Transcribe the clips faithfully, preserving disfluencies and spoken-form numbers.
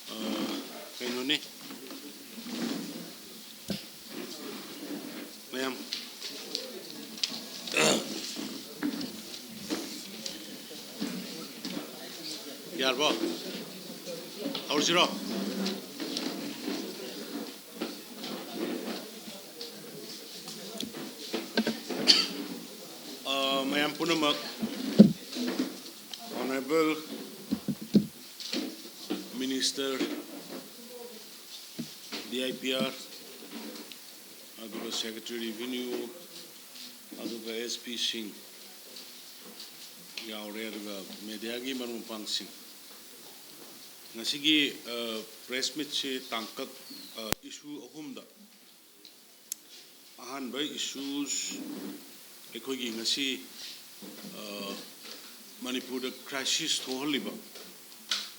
ꯑ, ꯀꯩꯅꯣꯅꯦ꯫ ꯃꯌꯥꯝ꯫ ꯌꯥꯔꯕꯣ? ꯍꯧꯔꯁꯤꯔꯣ? ꯑ, ꯃꯌꯥꯝ ꯄꯨꯝꯅꯃꯛ, Honourable Minister, D I P R, ꯑꯗꯨꯒ Secretary Revenue, ꯑꯗꯨꯒ S P ꯁꯤꯡ ꯌꯥꯎꯔꯦ, ꯑꯗꯨꯒ mediaꯒꯤ ꯃꯔꯨꯞ ꯃꯄꯥꯡꯁꯤꯡ꯫ ꯉꯁꯤꯒꯤ, ꯑ, press meetꯁꯤ ꯇꯥꯡꯀꯛ, ꯑ, issue ꯑꯍꯨꯝꯗ꯫ ꯑꯍꯥꯟꯕ issues, ꯑꯩꯈꯣꯏꯒꯤ ꯉꯁꯤ, ꯑ, ꯃꯅꯤꯄꯨꯔꯗ crisis ꯊꯣꯛꯍꯜꯂꯤꯕ,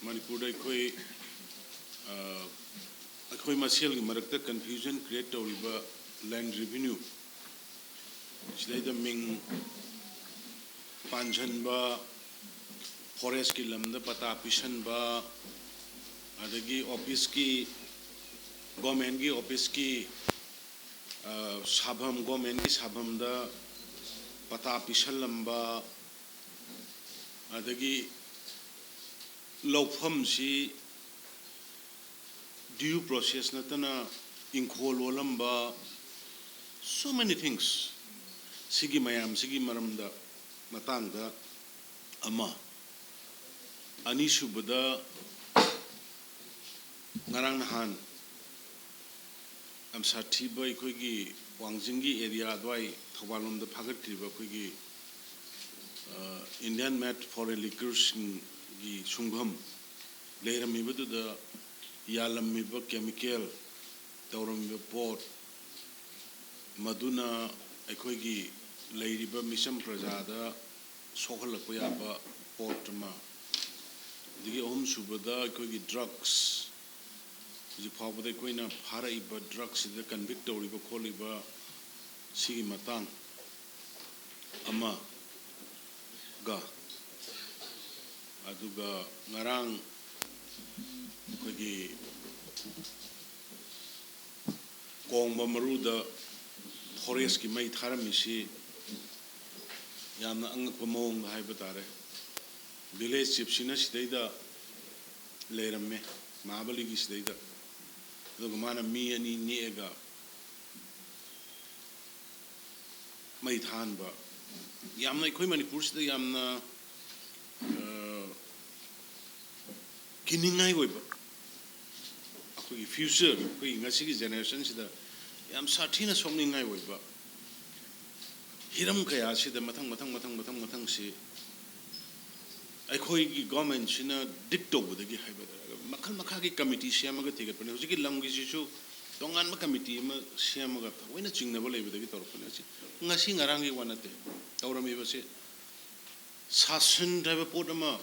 ꯃꯅꯤꯄꯨꯔꯗ ꯑꯩꯈꯣꯏ, ꯑ, ꯑꯩꯈꯣꯏ ꯃꯁꯦꯜꯒꯤ ꯃꯔꯛꯇ confusion create ꯇꯧꯔꯤꯕ land revenue, ꯁꯤꯗꯩꯗ ꯃꯤꯡ ꯄꯥꯟꯁꯤꯟꯕ, forestꯀꯤ ꯂꯝꯗ ꯄꯇꯥ ꯄꯤꯁꯟꯕ, ꯑꯗꯒꯤ officeꯀꯤ, governmentꯀꯤ officeꯀꯤ, ꯑ, ꯁꯥꯐꯝ, governmentꯀꯤ ꯁꯥꯐꯝꯗ ꯄꯇꯥ ꯄꯤꯁꯜꯂꯝꯕ, ꯑꯗꯒꯤ ꯂꯧꯐꯝꯁꯤ due process ꯅꯠꯇꯅ ꯏꯪꯈꯣꯜ ꯑꯣꯜꯂꯝꯕ, so many things꯫ ꯁꯤꯒꯤ ꯃꯌꯥꯝꯁꯤꯒꯤ ꯃꯔꯝꯗ, ꯃꯇꯥꯡꯗ ꯑꯃ꯫ ꯑꯅꯤꯁꯨꯕꯗ, ꯉꯔꯥꯡ ꯅꯍꯥꯟ ꯌꯥꯝ ꯁꯥꯊꯤꯕ ꯑꯩꯈꯣꯏꯒꯤ ꯋꯥꯡꯖꯤꯡꯒꯤ ꯑꯦꯔꯤꯌꯥ ꯑꯗꯨꯋꯥꯏ ꯊꯧꯕꯥꯜ ꯂꯣꯝꯗ ꯐꯥꯒꯠꯈ꯭ꯔꯤꯕ ꯑꯩꯈꯣꯏꯒꯤ, ꯑ, Indian Made Foreign Liquorsꯁꯤꯡꯒꯤ ꯁꯨꯡꯐꯝ ꯂꯩꯔꯝꯃꯤꯕꯗꯨꯗ ꯌꯥꯜꯂꯝꯃꯤꯕ ꯀꯦꯃꯤꯀꯦꯜ, ꯇꯧꯔꯝꯃꯤꯕ ꯄꯣꯠ, ꯃꯗꯨꯅ ꯑꯩꯈꯣꯏꯒꯤ ꯂꯩꯔꯤꯕ ꯃꯤꯆꯝ ꯄ꯭ꯔꯖꯥꯗ ꯁꯣꯛꯍꯜꯂꯛꯄ ꯌꯥꯕ ꯄꯣꯠ ꯑꯃ, ꯑꯗꯒꯤ ꯑꯍꯨꯝꯁꯨꯕꯗ ꯑꯩꯈꯣꯏꯒꯤ ꯗ꯭ꯔꯒꯁ, ꯍꯧꯖꯤꯛ ꯐꯥꯎꯕꯗ ꯑꯩꯈꯣꯏꯅ ꯐꯥꯔꯛꯏꯕ ꯗ꯭ꯔꯒꯁꯤꯗ ꯀꯟꯚꯤꯛ ꯇꯧꯔꯤꯕ ꯈꯣꯠꯂꯤꯕ ꯁꯤꯒꯤ ꯃꯇꯥꯡ ꯑꯃꯒ, ꯑꯗꯨꯒ ꯉꯔꯥꯡ ꯑꯩꯈꯣꯏꯒꯤ ꯀꯣꯡꯕ ꯃꯔꯨꯗ ꯐꯣꯔꯦꯁꯀꯤ ꯃꯩ ꯊꯥꯔꯝꯃꯤꯁꯤ ꯌꯥꯝꯅ ꯑꯉꯛꯄ ꯃꯑꯣꯡꯗ ꯍꯥꯏꯕ ꯇꯥꯔꯦ꯫ ꯚꯤꯂꯦꯖ ꯆꯤꯐꯁꯤꯅ ꯁꯤꯗꯩꯗ ꯂꯩꯔꯝꯃꯦ, ꯃꯍꯥꯕꯂꯤꯒꯤ ꯁꯤꯗꯩꯗ, ꯑꯗꯨꯒ ꯃꯥꯅ ꯃꯤ ꯑꯅꯤ ꯅꯦꯛꯑꯒ ꯃꯩ ꯊꯥꯍꯟꯕ꯫ ꯌꯥꯝꯅ ꯑꯩꯈꯣꯏ ꯃꯅꯤꯄꯨꯔꯁꯤꯗ ꯌꯥꯝꯅ, ꯑ, ꯀꯤꯅꯤꯡꯉꯥꯏ ꯑꯣꯏꯕ, ꯑꯩꯈꯣꯏꯒꯤ ꯐ꯭ꯌꯨꯆꯔ, ꯑꯩꯈꯣꯏꯒꯤ ꯉꯁꯤꯒꯤ ꯖꯦꯅꯦꯔꯦꯁꯟꯁꯤꯗ ꯌꯥꯝ ꯁꯥꯊꯤꯅ ꯁꯣꯛꯅꯤꯡꯉꯥꯏ ꯑꯣꯏꯕ ꯍꯤꯔꯝ ꯀꯌꯥꯁꯤꯗ ꯃꯊꯪ ꯃꯊꯪ ꯃꯊꯪ ꯃꯊꯪ ꯃꯊꯪꯁꯤ ꯑꯩꯈꯣꯏꯒꯤ ꯒꯣꯔꯃꯦꯟꯁꯤꯅ ꯗꯤꯛ ꯇꯧꯕꯗꯒꯤ ꯍꯥꯏꯕ ꯇꯥꯔꯦ, ꯃꯈꯜ ꯃꯈꯥꯒꯤ ꯀꯃꯤꯇꯤ ꯁꯦꯝꯃꯒ ꯊꯤꯒꯠꯄꯅꯤ꯫ ꯍꯧꯖꯤꯛꯀꯤ ꯂꯝꯒꯤꯁꯤꯁꯨ ꯇꯣꯉꯥꯟꯕ ꯀꯃꯤꯇꯤ ꯑꯃ ꯁꯦꯝꯃꯒ ꯊꯑꯣꯏꯅ ꯆꯤꯡꯅꯕ ꯂꯩꯕꯗꯒꯤ ꯇꯧꯔꯛꯄꯅꯤ꯫ ꯑꯁꯤ ꯉꯁꯤ ꯉꯔꯥꯡꯒꯤ ꯋꯥ ꯅꯠꯇꯦ꯫ ꯇꯧꯔꯝꯃꯤꯕꯁꯦ ꯁꯥꯁꯟ ꯍꯥꯏꯕ ꯄꯣꯠ ꯑꯃ,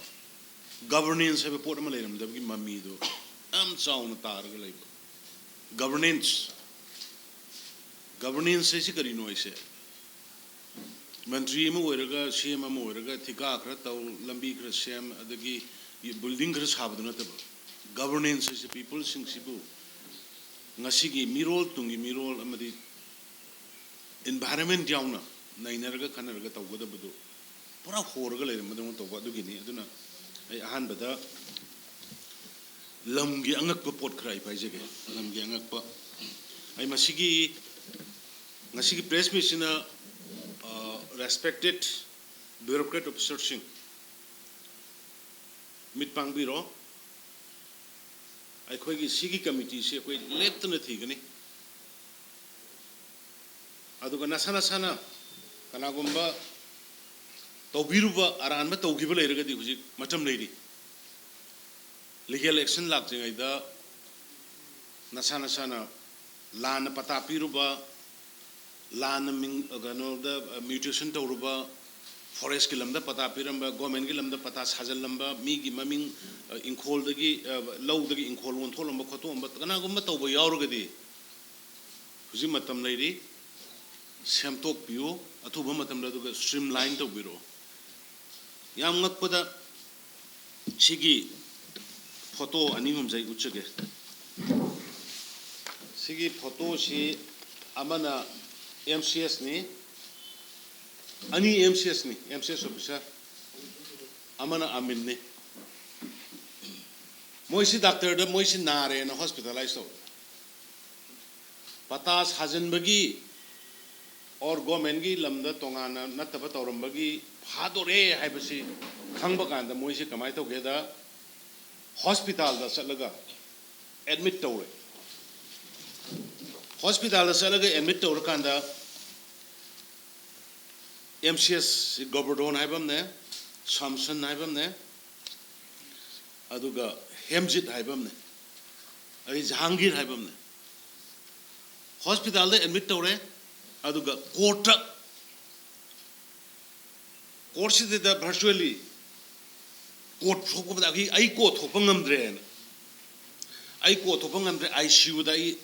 ꯒꯕꯔꯅꯦꯟꯁ ꯍꯥꯏꯕ ꯄꯣꯠ ꯑꯃ ꯂꯩꯔꯝꯗꯕꯒꯤ ꯃꯃꯤꯗꯣ ꯌꯥꯝ ꯆꯥꯎꯅ ꯇꯥꯔꯒ ꯂꯩꯕ꯫ ꯒꯕꯔꯅꯦꯟꯁ, ꯒꯕꯔꯅꯦꯟꯁ ꯍꯥꯏꯁꯤ ꯀꯔꯤꯅꯣ ꯍꯥꯏꯁꯦ? ꯃꯟꯇ꯭ꯔꯤ ꯑꯃ ꯑꯣꯏꯔꯒ, ꯁꯤ ꯑꯦꯝ ꯑꯃ ꯑꯣꯏꯔꯒ ꯊꯤꯀꯥ ꯈꯔ ꯇꯧ, ꯂꯝꯕꯤ ꯈꯔ ꯁꯦꯝ, ꯑꯗꯒꯤ ꯕꯤꯜꯗꯤꯡ ꯈꯔ ꯁꯥꯕꯗꯨ ꯅꯠꯇꯕ, ꯒꯕꯔꯅꯦꯟꯁ ꯍꯥꯏꯁꯦ ꯄꯤꯄꯜꯁꯤꯡꯁꯤꯕꯨ ꯉꯁꯤꯒꯤ ꯃꯤꯔꯣꯜ, ꯇꯨꯡꯒꯤ ꯃꯤꯔꯣꯜ ꯑꯃꯗꯤ ꯏꯟꯚꯥꯏꯔꯟꯃꯦꯟ ꯌꯥꯎꯅ ꯅꯩꯅꯔꯒ ꯈꯟꯅꯔꯒ ꯇꯧꯒꯗꯕꯗꯨ ꯄꯨꯔꯥ ꯍꯣꯔꯒ ꯂꯩꯔꯝꯕꯗꯧꯅ ꯇꯧꯕ ꯑꯗꯨꯒꯤꯅꯤ꯫ ꯑꯗꯨꯅ ꯑꯩ ꯑꯍꯥꯟꯕꯗ ꯂꯝꯒꯤ ꯑꯉꯛꯄ ꯄꯣꯠ ꯈꯔ ꯑꯩ ꯄꯥꯏꯖꯒꯦ꯫ ꯂꯝꯒꯤ ꯑꯉꯛꯄ, ꯑꯩ ꯃꯁꯤꯒꯤ, ꯉꯁꯤꯒꯤ ꯄ꯭ꯔꯦꯁ ꯃꯤꯠꯁꯤꯅ, ꯑ, ꯔꯦꯁꯄꯦꯛꯇꯦꯠ ꯕ꯭ꯌꯨꯔꯣꯀ꯭ꯔꯦꯠ ꯑꯣꯐꯤꯁꯔꯁꯤꯡ, ꯃꯤꯠ ꯄꯥꯡꯕꯤꯔꯣ꯫ ꯑꯩꯈꯣꯏꯒꯤ ꯁꯤꯒꯤ ꯀꯃꯤꯇꯤꯁꯤ ꯑꯩꯈꯣꯏ ꯂꯦꯞꯇꯅ ꯊꯤꯒꯅꯤ꯫ ꯑꯗꯨꯒ ꯅꯁꯥ ꯅꯁꯥꯅ ꯀꯅꯥꯒꯨꯝꯕ ꯇꯧꯕꯤꯔꯨꯕ, ꯑꯔꯥꯟꯕ ꯇꯧꯈꯤꯕ ꯂꯩꯔꯒꯗꯤ ꯍꯧꯖꯤꯛ ꯃꯇꯝ ꯂꯩꯔꯤ꯫ Legal action ꯂꯥꯛꯇ꯭ꯔꯤꯉꯩꯗ ꯅꯁꯥ ꯅꯁꯥꯅ ꯂꯥꯟꯅ ꯄꯇꯥ ꯄꯤꯔꯨꯕ, ꯂꯥꯟꯅ ꯃꯤꯡ, ꯀꯩꯅꯣꯗ, mutation ꯇꯧꯔꯨꯕ, forestꯀꯤ ꯂꯝꯗ ꯄꯇꯥ ꯄꯤꯔꯝꯕ, governmentꯀꯤ ꯂꯝꯗ ꯄꯇꯥ ꯁꯥꯖꯜꯂꯝꯕ, ꯃꯤꯒꯤ ꯃꯃꯤꯡ, ꯑ, ꯏꯪꯈꯣꯜꯗꯒꯤ, ꯑ, ꯂꯧꯗꯒꯤ ꯏꯪꯈꯣꯜ ꯑꯣꯟꯊꯣꯛꯂꯝꯕ ꯈꯣꯠꯇꯣꯛꯂꯝꯕ ꯀꯅꯥꯒꯨꯝꯕ ꯇꯧꯕ ꯌꯥꯎꯔꯒꯗꯤ ꯍꯧꯖꯤꯛ ꯃꯇꯝ ꯂꯩꯔꯤ, ꯁꯦꯝꯗꯣꯛꯄꯤꯌꯨ ꯑꯊꯨꯕ ꯃꯇꯝꯗ, ꯑꯗꯨꯒ streamline ꯇꯧꯕꯤꯔꯛꯑꯣ꯫ ꯌꯥꯝ ꯉꯛꯄꯗ ꯁꯤꯒꯤ photo ꯑꯅꯤ ꯑꯍꯨꯝꯁꯦ ꯑꯩ ꯎꯠꯆꯒꯦ꯫ ꯁꯤꯒꯤ photoꯁꯤ ꯑꯃꯅ MCSꯅꯤ, ꯑꯅꯤ MCSꯅꯤ, MCS officer, ꯑꯃꯅ ꯑꯃꯤꯟꯅꯤ꯫ ꯃꯣꯏꯁꯤ doctorꯗ ꯃꯣꯏꯁꯤ ꯅꯥꯔꯦꯅ hospitalize ꯇꯧꯔꯦ꯫ ꯄꯇꯥ ꯁꯥꯖꯤꯟꯕꯒꯤ or governmentꯀꯤ ꯂꯝꯗ ꯇꯣꯉꯥꯟꯅ ꯅꯠꯇꯕ ꯇꯧꯔꯝꯕꯒꯤ ꯐꯥꯗꯣꯔꯦ ꯍꯥꯏꯕꯁꯤ ꯈꯪꯕ ꯀꯥꯟꯗ ꯃꯣꯏꯁꯤ ꯀꯃꯥꯏꯅ ꯇꯧꯒꯦꯗ, hospitalꯗ ꯆꯠꯂꯒ admit ꯇꯧꯔꯦ꯫ Hospitalꯗ ꯆꯠꯂꯒ admit ꯇꯧꯔꯀꯥꯟꯗ MCS ꯁꯤ ꯒꯣꯕꯔꯙꯣꯟ ꯍꯥꯏꯕ ꯑꯃꯅꯦ, ꯁꯥꯝꯁꯟ ꯍꯥꯏꯕ ꯑꯃꯅꯦ, ꯑꯗꯨꯒ ꯍꯦꯝꯖꯤꯠ ꯍꯥꯏꯕ ꯑꯃꯅꯦ, ꯑꯗꯩ ꯖꯍꯥꯡꯒꯤꯔ ꯍꯥꯏꯕ ꯑꯃꯅꯦ꯫ Hospitalꯗ admit ꯇꯧꯔꯦ, ꯑꯗꯨꯒ courtꯇ, courtꯁꯤꯗ virtually court ꯊꯣꯛꯄ, ꯑꯩ, ꯑꯩ court ꯊꯣꯛꯄ ꯉꯝꯗ꯭ꯔꯦꯅ, ꯑꯩ court ꯊꯣꯛꯄ ꯉꯝꯗ꯭ꯔꯦ, ICUꯗ ꯑꯩ,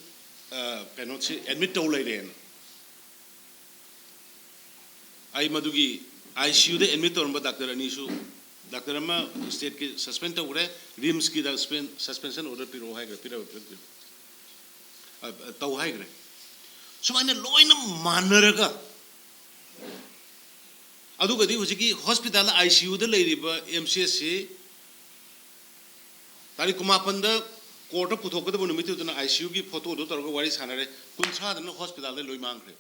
ꯑ, ꯀꯩꯅꯣꯁꯤ admit ꯇꯧ ꯂꯩꯔꯦꯅ꯫ ꯑꯩ ꯃꯗꯨꯒꯤ ICUꯗ admit ꯇꯧꯔꯝꯕ doctor ꯑꯅꯤꯁꯨ, doctor ꯑꯃ stateꯀꯤ suspend ꯇꯧꯈ꯭ꯔꯦ, RIMSꯀꯤꯗ suspen-, suspension order ꯄꯤꯔꯛꯑꯣ ꯍꯥꯏꯈ꯭ꯔꯦ, ꯄꯤꯔꯛꯑꯣ, ꯄꯤꯔꯛꯇ꯭ꯔꯦ꯫ ꯑ, ꯑ, ꯇꯧ ꯍꯥꯏꯈ꯭ꯔꯦ꯫ ꯁꯨꯃꯥꯏꯅ ꯂꯣꯏꯅ ꯃꯥꯟꯅꯔꯒ, ꯑꯗꯨꯒꯗꯤ ꯍꯧꯖꯤꯛꯀꯤ hospitalꯗ ICUꯗ ꯂꯩꯔꯤꯕ MCSꯁꯤ ꯇꯥꯔꯤꯛ ꯀꯨꯟꯃꯥꯄꯟꯗ courtꯇ ꯄꯨꯊꯣꯛꯀꯗꯕ ꯅꯨꯃꯤꯠꯇꯨꯗꯅ ICUꯒꯤ photoꯗꯨ ꯇꯧꯔꯒ ꯋꯥꯔꯤ ꯁꯥꯟꯅꯔꯦ, ꯀꯨꯟꯊ꯭ꯔꯥꯗꯅ hospitalꯗ ꯂꯣꯏ ꯃꯥꯡꯈ꯭ꯔꯦ꯫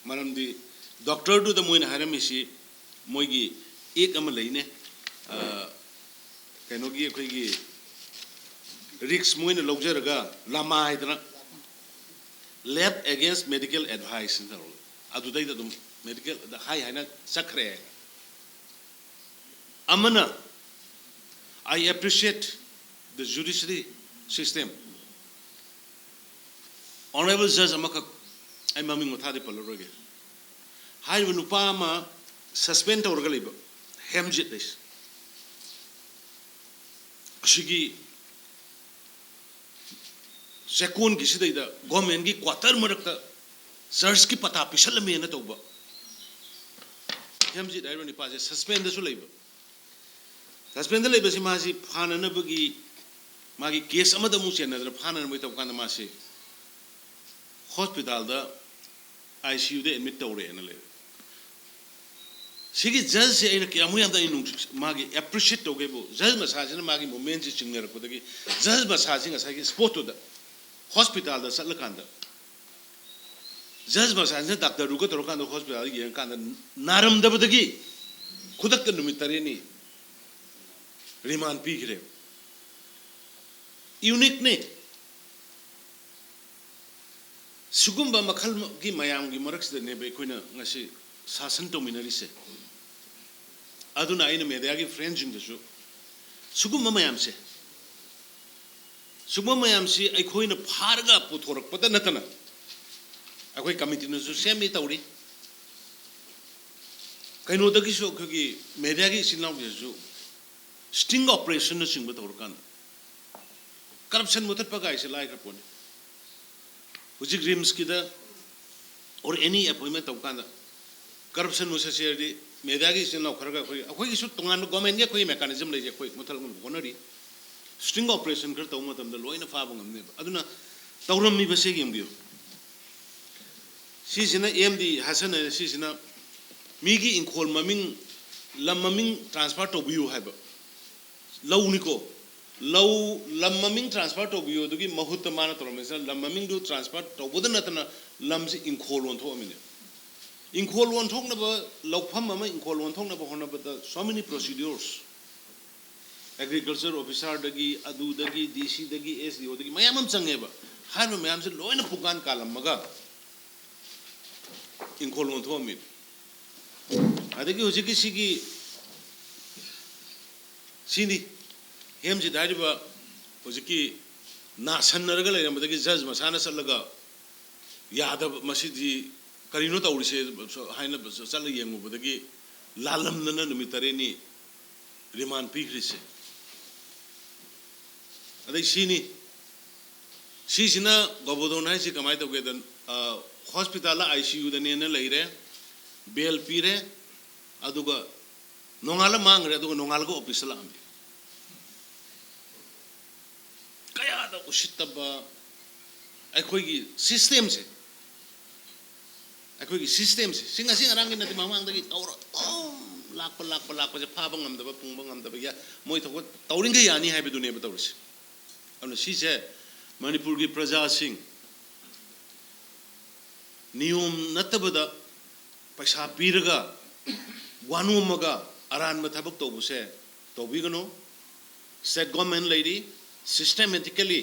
ꯃꯔꯝꯗꯤ doctorꯗꯨꯗ ꯃꯣꯏꯅ ꯍꯥꯏꯔꯝꯃꯤꯁꯤ, ꯃꯣꯏꯒꯤ act ꯑꯃ ꯂꯩꯅꯦ, ꯑ, ꯀꯩꯅꯣꯒꯤ, ꯑꯩꯈꯣꯏꯒꯤ risk ꯃꯣꯏꯅ ꯂꯧꯖꯔꯒ, ꯂꯥꯃꯥ ꯍꯥꯏꯗꯅ, Left against medical advice ꯅ ꯇꯧꯔꯒ ꯑꯗꯨꯗꯩꯗ ꯑꯗꯨꯝ medical ꯗ ꯍꯥꯏ ꯍꯥꯏꯅ ꯆꯠꯈ꯭ꯔꯦ꯫ ꯑꯃꯅ, I appreciate the judiciary system. Honorable judge ꯑꯃꯈꯛ, ꯑꯩ ꯃꯃꯤꯡ ꯃꯊꯥꯗꯤ ꯄꯜꯂꯔꯣꯏꯒꯦ, ꯍꯥꯏꯔꯤꯕ ꯅꯨꯄꯥ ꯑꯃ suspend ꯇꯧꯔꯒ ꯂꯩꯕ, ꯍꯦꯝꯖꯤꯠ ꯍꯥꯏꯁꯦ, ꯑꯁꯤꯒꯤ ꯆꯦꯛꯀꯣꯟꯒꯤꯁꯤꯗꯩꯗ government ꯀꯤ quarter ꯃꯔꯛꯇ church ꯀꯤ ꯄꯇꯥ ꯄꯤꯁꯜꯂꯝꯃꯦꯅ ꯇꯧꯕ ꯍꯦꯝꯖꯤꯠ ꯍꯥꯏꯔꯤꯕ ꯅꯨꯄꯥꯁꯦ suspend ꯗꯁꯨ ꯂꯩꯕ꯫ Suspend ꯗ ꯂꯩꯕꯁꯤ ꯃꯥꯁꯤ ꯐꯥꯅꯅꯕꯒꯤ, ꯃꯥꯒꯤ case ꯑꯃꯗ ꯑꯃꯨꯛ ꯆꯦꯟꯅꯗꯅ ꯐꯥꯅꯅꯕꯒꯤ ꯇꯧꯕ ꯀꯥꯟꯗ ꯃꯥꯁꯤ hospital the I C U the admit ꯇꯧꯔꯦꯅ ꯂꯩꯔꯦ꯫ ꯁꯤꯒꯤ judge ꯁꯦ ꯑꯩꯅ ꯀꯌꯥꯃꯨꯛ ꯌꯥꯝꯅ ꯑꯩ ꯅꯨꯡꯁꯤ-, ꯃꯥꯒꯤ appreciate ꯇꯧꯒꯦꯕꯨ, judge ꯃꯁꯥꯁꯤꯅ ꯃꯥꯒꯤ movement ꯁꯤ ꯆꯤꯡꯅꯔꯛꯄꯗꯒꯤ judge ꯃꯁꯥꯁꯤ ꯉꯁꯥꯏꯒꯤ spot ꯇꯨꯗ hospital ꯗ ꯆꯠꯂꯀꯥꯟꯗ judge ꯃꯁꯥꯁꯤꯅ doctor ꯗꯨꯒ ꯇꯧꯔꯀꯥꯟꯗ hospital ꯗ ꯌꯦꯡꯉꯀꯥꯟꯗ ꯅꯥꯔꯝꯗꯕꯗꯒꯤ ꯈꯨꯗꯛꯇ ꯅꯨꯃꯤꯠ ꯇꯔꯦꯠꯅꯤ remand ꯄꯤꯈ꯭ꯔꯦ꯫ Unique ꯅꯤ꯫ ꯁꯤꯒꯨꯝꯕ ꯃꯈꯜꯒꯤ ꯃꯌꯥꯝꯒꯤ ꯃꯔꯛꯁꯤꯗꯅꯦꯕ ꯑꯩꯈꯣꯏꯅ ꯉꯁꯤ ꯁꯥꯁꯟ ꯇꯧꯃꯤꯟꯅꯔꯤꯁꯦ꯫ ꯑꯗꯨꯅ ꯑꯩꯅ media ꯒꯤ friend ꯁꯤꯡꯗꯁꯨ ꯁꯤꯒꯨꯝꯕ ꯃꯌꯥꯝꯁꯦ, ꯁꯤꯒꯨꯝꯕ ꯃꯌꯥꯝꯁꯤ ꯑꯩꯈꯣꯏꯅ ꯐꯥꯔꯒ ꯄꯨꯊꯣꯔꯛꯄꯗ ꯅꯠꯇꯅ ꯑꯩꯈꯣꯏ committee ꯅꯁꯨ ꯁꯦꯝꯃꯤ ꯇꯧꯔꯤ꯫ ꯀꯩꯅꯣꯗꯒꯤꯁꯨ ꯑꯩꯈꯣꯏꯒꯤ media ꯒꯤ ꯏꯆꯤꯟ ꯏꯅꯥꯎꯁꯤꯡꯁꯨ sting operation ꯅ ꯆꯤꯡꯕ ꯇꯧꯔꯀꯥꯟꯗ corruption ꯃꯨꯊꯠꯄ ꯀꯥꯏꯁꯦ ꯂꯥꯏꯈ꯭ꯔ ꯄꯣꯠꯅꯤ꯫ ꯍꯧꯖꯤꯛ RIMS ꯀꯤꯗ or any appointment ꯇꯧꯕ ꯀꯥꯟꯗ corruption ꯃꯨꯊꯠꯁꯦ ꯍꯥꯏꯔꯗꯤ media ꯒꯤ ꯏꯆꯤꯟ ꯏꯅꯥꯎ ꯈꯔꯒ ꯑꯩꯈꯣꯏ, ꯑꯩꯈꯣꯏꯒꯤꯁꯨ ꯇꯣꯉꯥꯟꯕ government ꯒꯤ ꯑꯩꯈꯣꯏꯒꯤ mechanism ꯂꯩꯖꯩ, ꯑꯩꯈꯣꯏ ꯃꯨꯊꯠꯅꯕ ꯍꯣꯠꯅꯔꯤ꯫ Sting operation ꯈꯔ ꯇꯧꯕ ꯃꯇꯝꯗ ꯂꯣꯏꯅ ꯐꯥꯕ ꯉꯝꯅꯦꯕ꯫ ꯑꯗꯨꯅ ꯇꯧꯔꯝꯃꯤꯕꯁꯦ ꯌꯦꯡꯕꯤꯌꯨ꯫ ꯁꯤꯁꯤꯅ M D ꯍꯥꯁꯟ ꯍꯥꯏꯅ, ꯁꯤꯁꯤꯅ ꯃꯤꯒꯤ ꯏꯪꯈꯣꯜ ꯃꯃꯤꯡ, ꯂꯝ ꯃꯃꯤꯡ transfer ꯇꯧꯕꯤꯌꯨ ꯍꯥꯏꯕ ꯂꯧꯅꯤꯀꯣ꯫ ꯂꯧ, ꯂꯝ ꯃꯃꯤꯡ transfer ꯇꯧꯕꯤꯌꯨ ꯑꯗꯨꯒꯤ ꯃꯍꯨꯠꯇ ꯃꯥꯅ ꯇꯧꯔꯝꯃꯤꯁꯤꯅ ꯂꯝ ꯃꯃꯤꯡꯗꯨ transfer ꯇꯧꯕꯗ ꯅꯠꯇꯅ ꯂꯝꯁꯤ ꯏꯪꯈꯣꯜ ꯑꯣꯟꯊꯣꯛꯑꯝꯃꯤꯅꯦ꯫ ꯏꯪꯈꯣꯜ ꯑꯣꯟꯊꯣꯛꯅꯕ, ꯂꯧꯐꯝ ꯑꯃ ꯏꯪꯈꯣꯜ ꯑꯣꯟꯊꯣꯛꯅꯕ ꯍꯣꯠꯅꯕꯗ so many procedures, agriculture officer ꯗꯒꯤ, ꯑꯗꯨꯗꯒꯤ, D C ꯗꯒꯤ, S D O ꯗꯒꯤ ꯃꯌꯥꯝ ꯑꯃ ꯆꯪꯉꯦꯕ꯫ ꯍꯥꯏꯔꯤꯕ ꯃꯌꯥꯝꯁꯦ ꯂꯣꯏꯅ ꯄꯨꯡꯀꯥꯟ ꯀꯥꯜꯂꯝꯃꯒ ꯏꯪꯈꯣꯜ ꯑꯣꯟꯊꯣꯛꯑꯝꯃꯤ꯫ ꯑꯗꯒꯤ ꯍꯧꯖꯤꯛꯀꯤ ꯁꯤꯒꯤ ꯁꯤꯅꯤ, ꯍꯦꯝꯁꯤꯗ ꯍꯥꯏꯔꯤꯕ ꯍꯧꯖꯤꯛꯀꯤ ꯅꯥꯁꯟꯅꯔꯒ ꯂꯩꯔꯝꯕꯗꯒꯤ ꯖꯖ ꯃꯁꯥꯅ ꯆꯠꯂꯒ ꯌꯥꯗꯕ, ꯃꯁꯤꯗꯤ ꯀꯔꯤꯅꯣ ꯇꯧꯔꯤꯁꯦ ꯍꯥꯏꯅ ꯆꯠꯂ ꯌꯦꯡꯉꯨꯕꯗꯒꯤ ꯂꯥꯜꯂꯝꯗꯅ ꯅꯨꯃꯤꯠ ꯇꯔꯦꯠꯅꯤ ꯔꯤꯃꯥꯟ ꯄꯤꯈ꯭ꯔꯤꯁꯦ꯫ ꯑꯗꯩ ꯁꯤꯅꯤ, ꯁꯤꯁꯤꯅ ꯒꯣꯕꯣꯗꯣꯟ ꯍꯥꯏꯁꯤ ꯀꯃꯥꯏꯅ ꯇꯧꯒꯦꯗ, ꯍꯣꯁꯄꯤꯇꯥꯜꯗ ꯑꯥꯏ ꯁꯤ ꯌꯨꯗꯅꯦꯅ ꯂꯩꯔꯦ, ꯕꯦꯜ ꯄꯤꯔꯦ, ꯑꯗꯨꯒ ꯅꯣꯡꯉꯥꯜꯂ ꯃꯥꯡꯈ꯭ꯔꯦ, ꯑꯗꯨꯒ ꯅꯣꯡꯉꯥꯜꯂꯒ ꯑꯣꯐꯤꯁꯇ ꯂꯥꯛꯑꯝꯃꯤ꯫ ꯀꯌꯥꯗ ꯎꯁꯤꯠꯇꯕ ꯑꯩꯈꯣꯏꯒꯤ ꯁꯤꯁꯇꯦꯝꯁꯦ, ꯑꯩꯈꯣꯏꯒꯤ ꯁꯤꯁꯇꯦꯝꯁꯦ ꯁꯤ ꯉꯁꯤ ꯉꯔꯥꯡꯒꯤ ꯅꯠꯇꯦ, ꯃꯃꯥꯡꯗꯒꯤ ꯇꯧꯔ ꯑꯗꯨꯝ ꯂꯥꯛꯄ ꯂꯥꯛꯄ ꯂꯥꯛꯄꯁꯦ ꯐꯥꯕ ꯉꯝꯗꯕ, ꯄꯨꯡꯕ ꯉꯝꯗꯕ, ꯌꯥ-, ꯃꯣꯏ ꯊꯣꯛꯄ ꯇꯧꯔꯤꯈꯩ ꯌꯥꯅꯤ ꯍꯥꯏꯕꯗꯨꯅꯦꯕ ꯇꯧꯔꯤꯁꯦ꯫ ꯑꯗꯨꯅ ꯁꯤꯁꯦ ꯃꯅꯤꯄꯨꯔꯒꯤ ꯄ꯭ꯔꯖꯥꯁꯤꯡ ꯅꯤꯌꯣꯝ ꯅꯠꯇꯕꯗ ꯄꯩꯁꯥ ꯄꯤꯔꯒ ꯋꯥꯅꯣꯝꯃꯒ ꯑꯔꯥꯟꯕ ꯊꯕꯛ ꯇꯧꯕꯁꯦ ꯇꯧꯕꯤꯒꯅꯨ꯫ ꯁ꯭ꯇꯦꯠ ꯒꯣꯔꯃꯦꯟ ꯂꯩꯔꯤ, ꯁꯤꯁꯇꯦꯃꯦꯇꯤꯀꯦꯂꯤ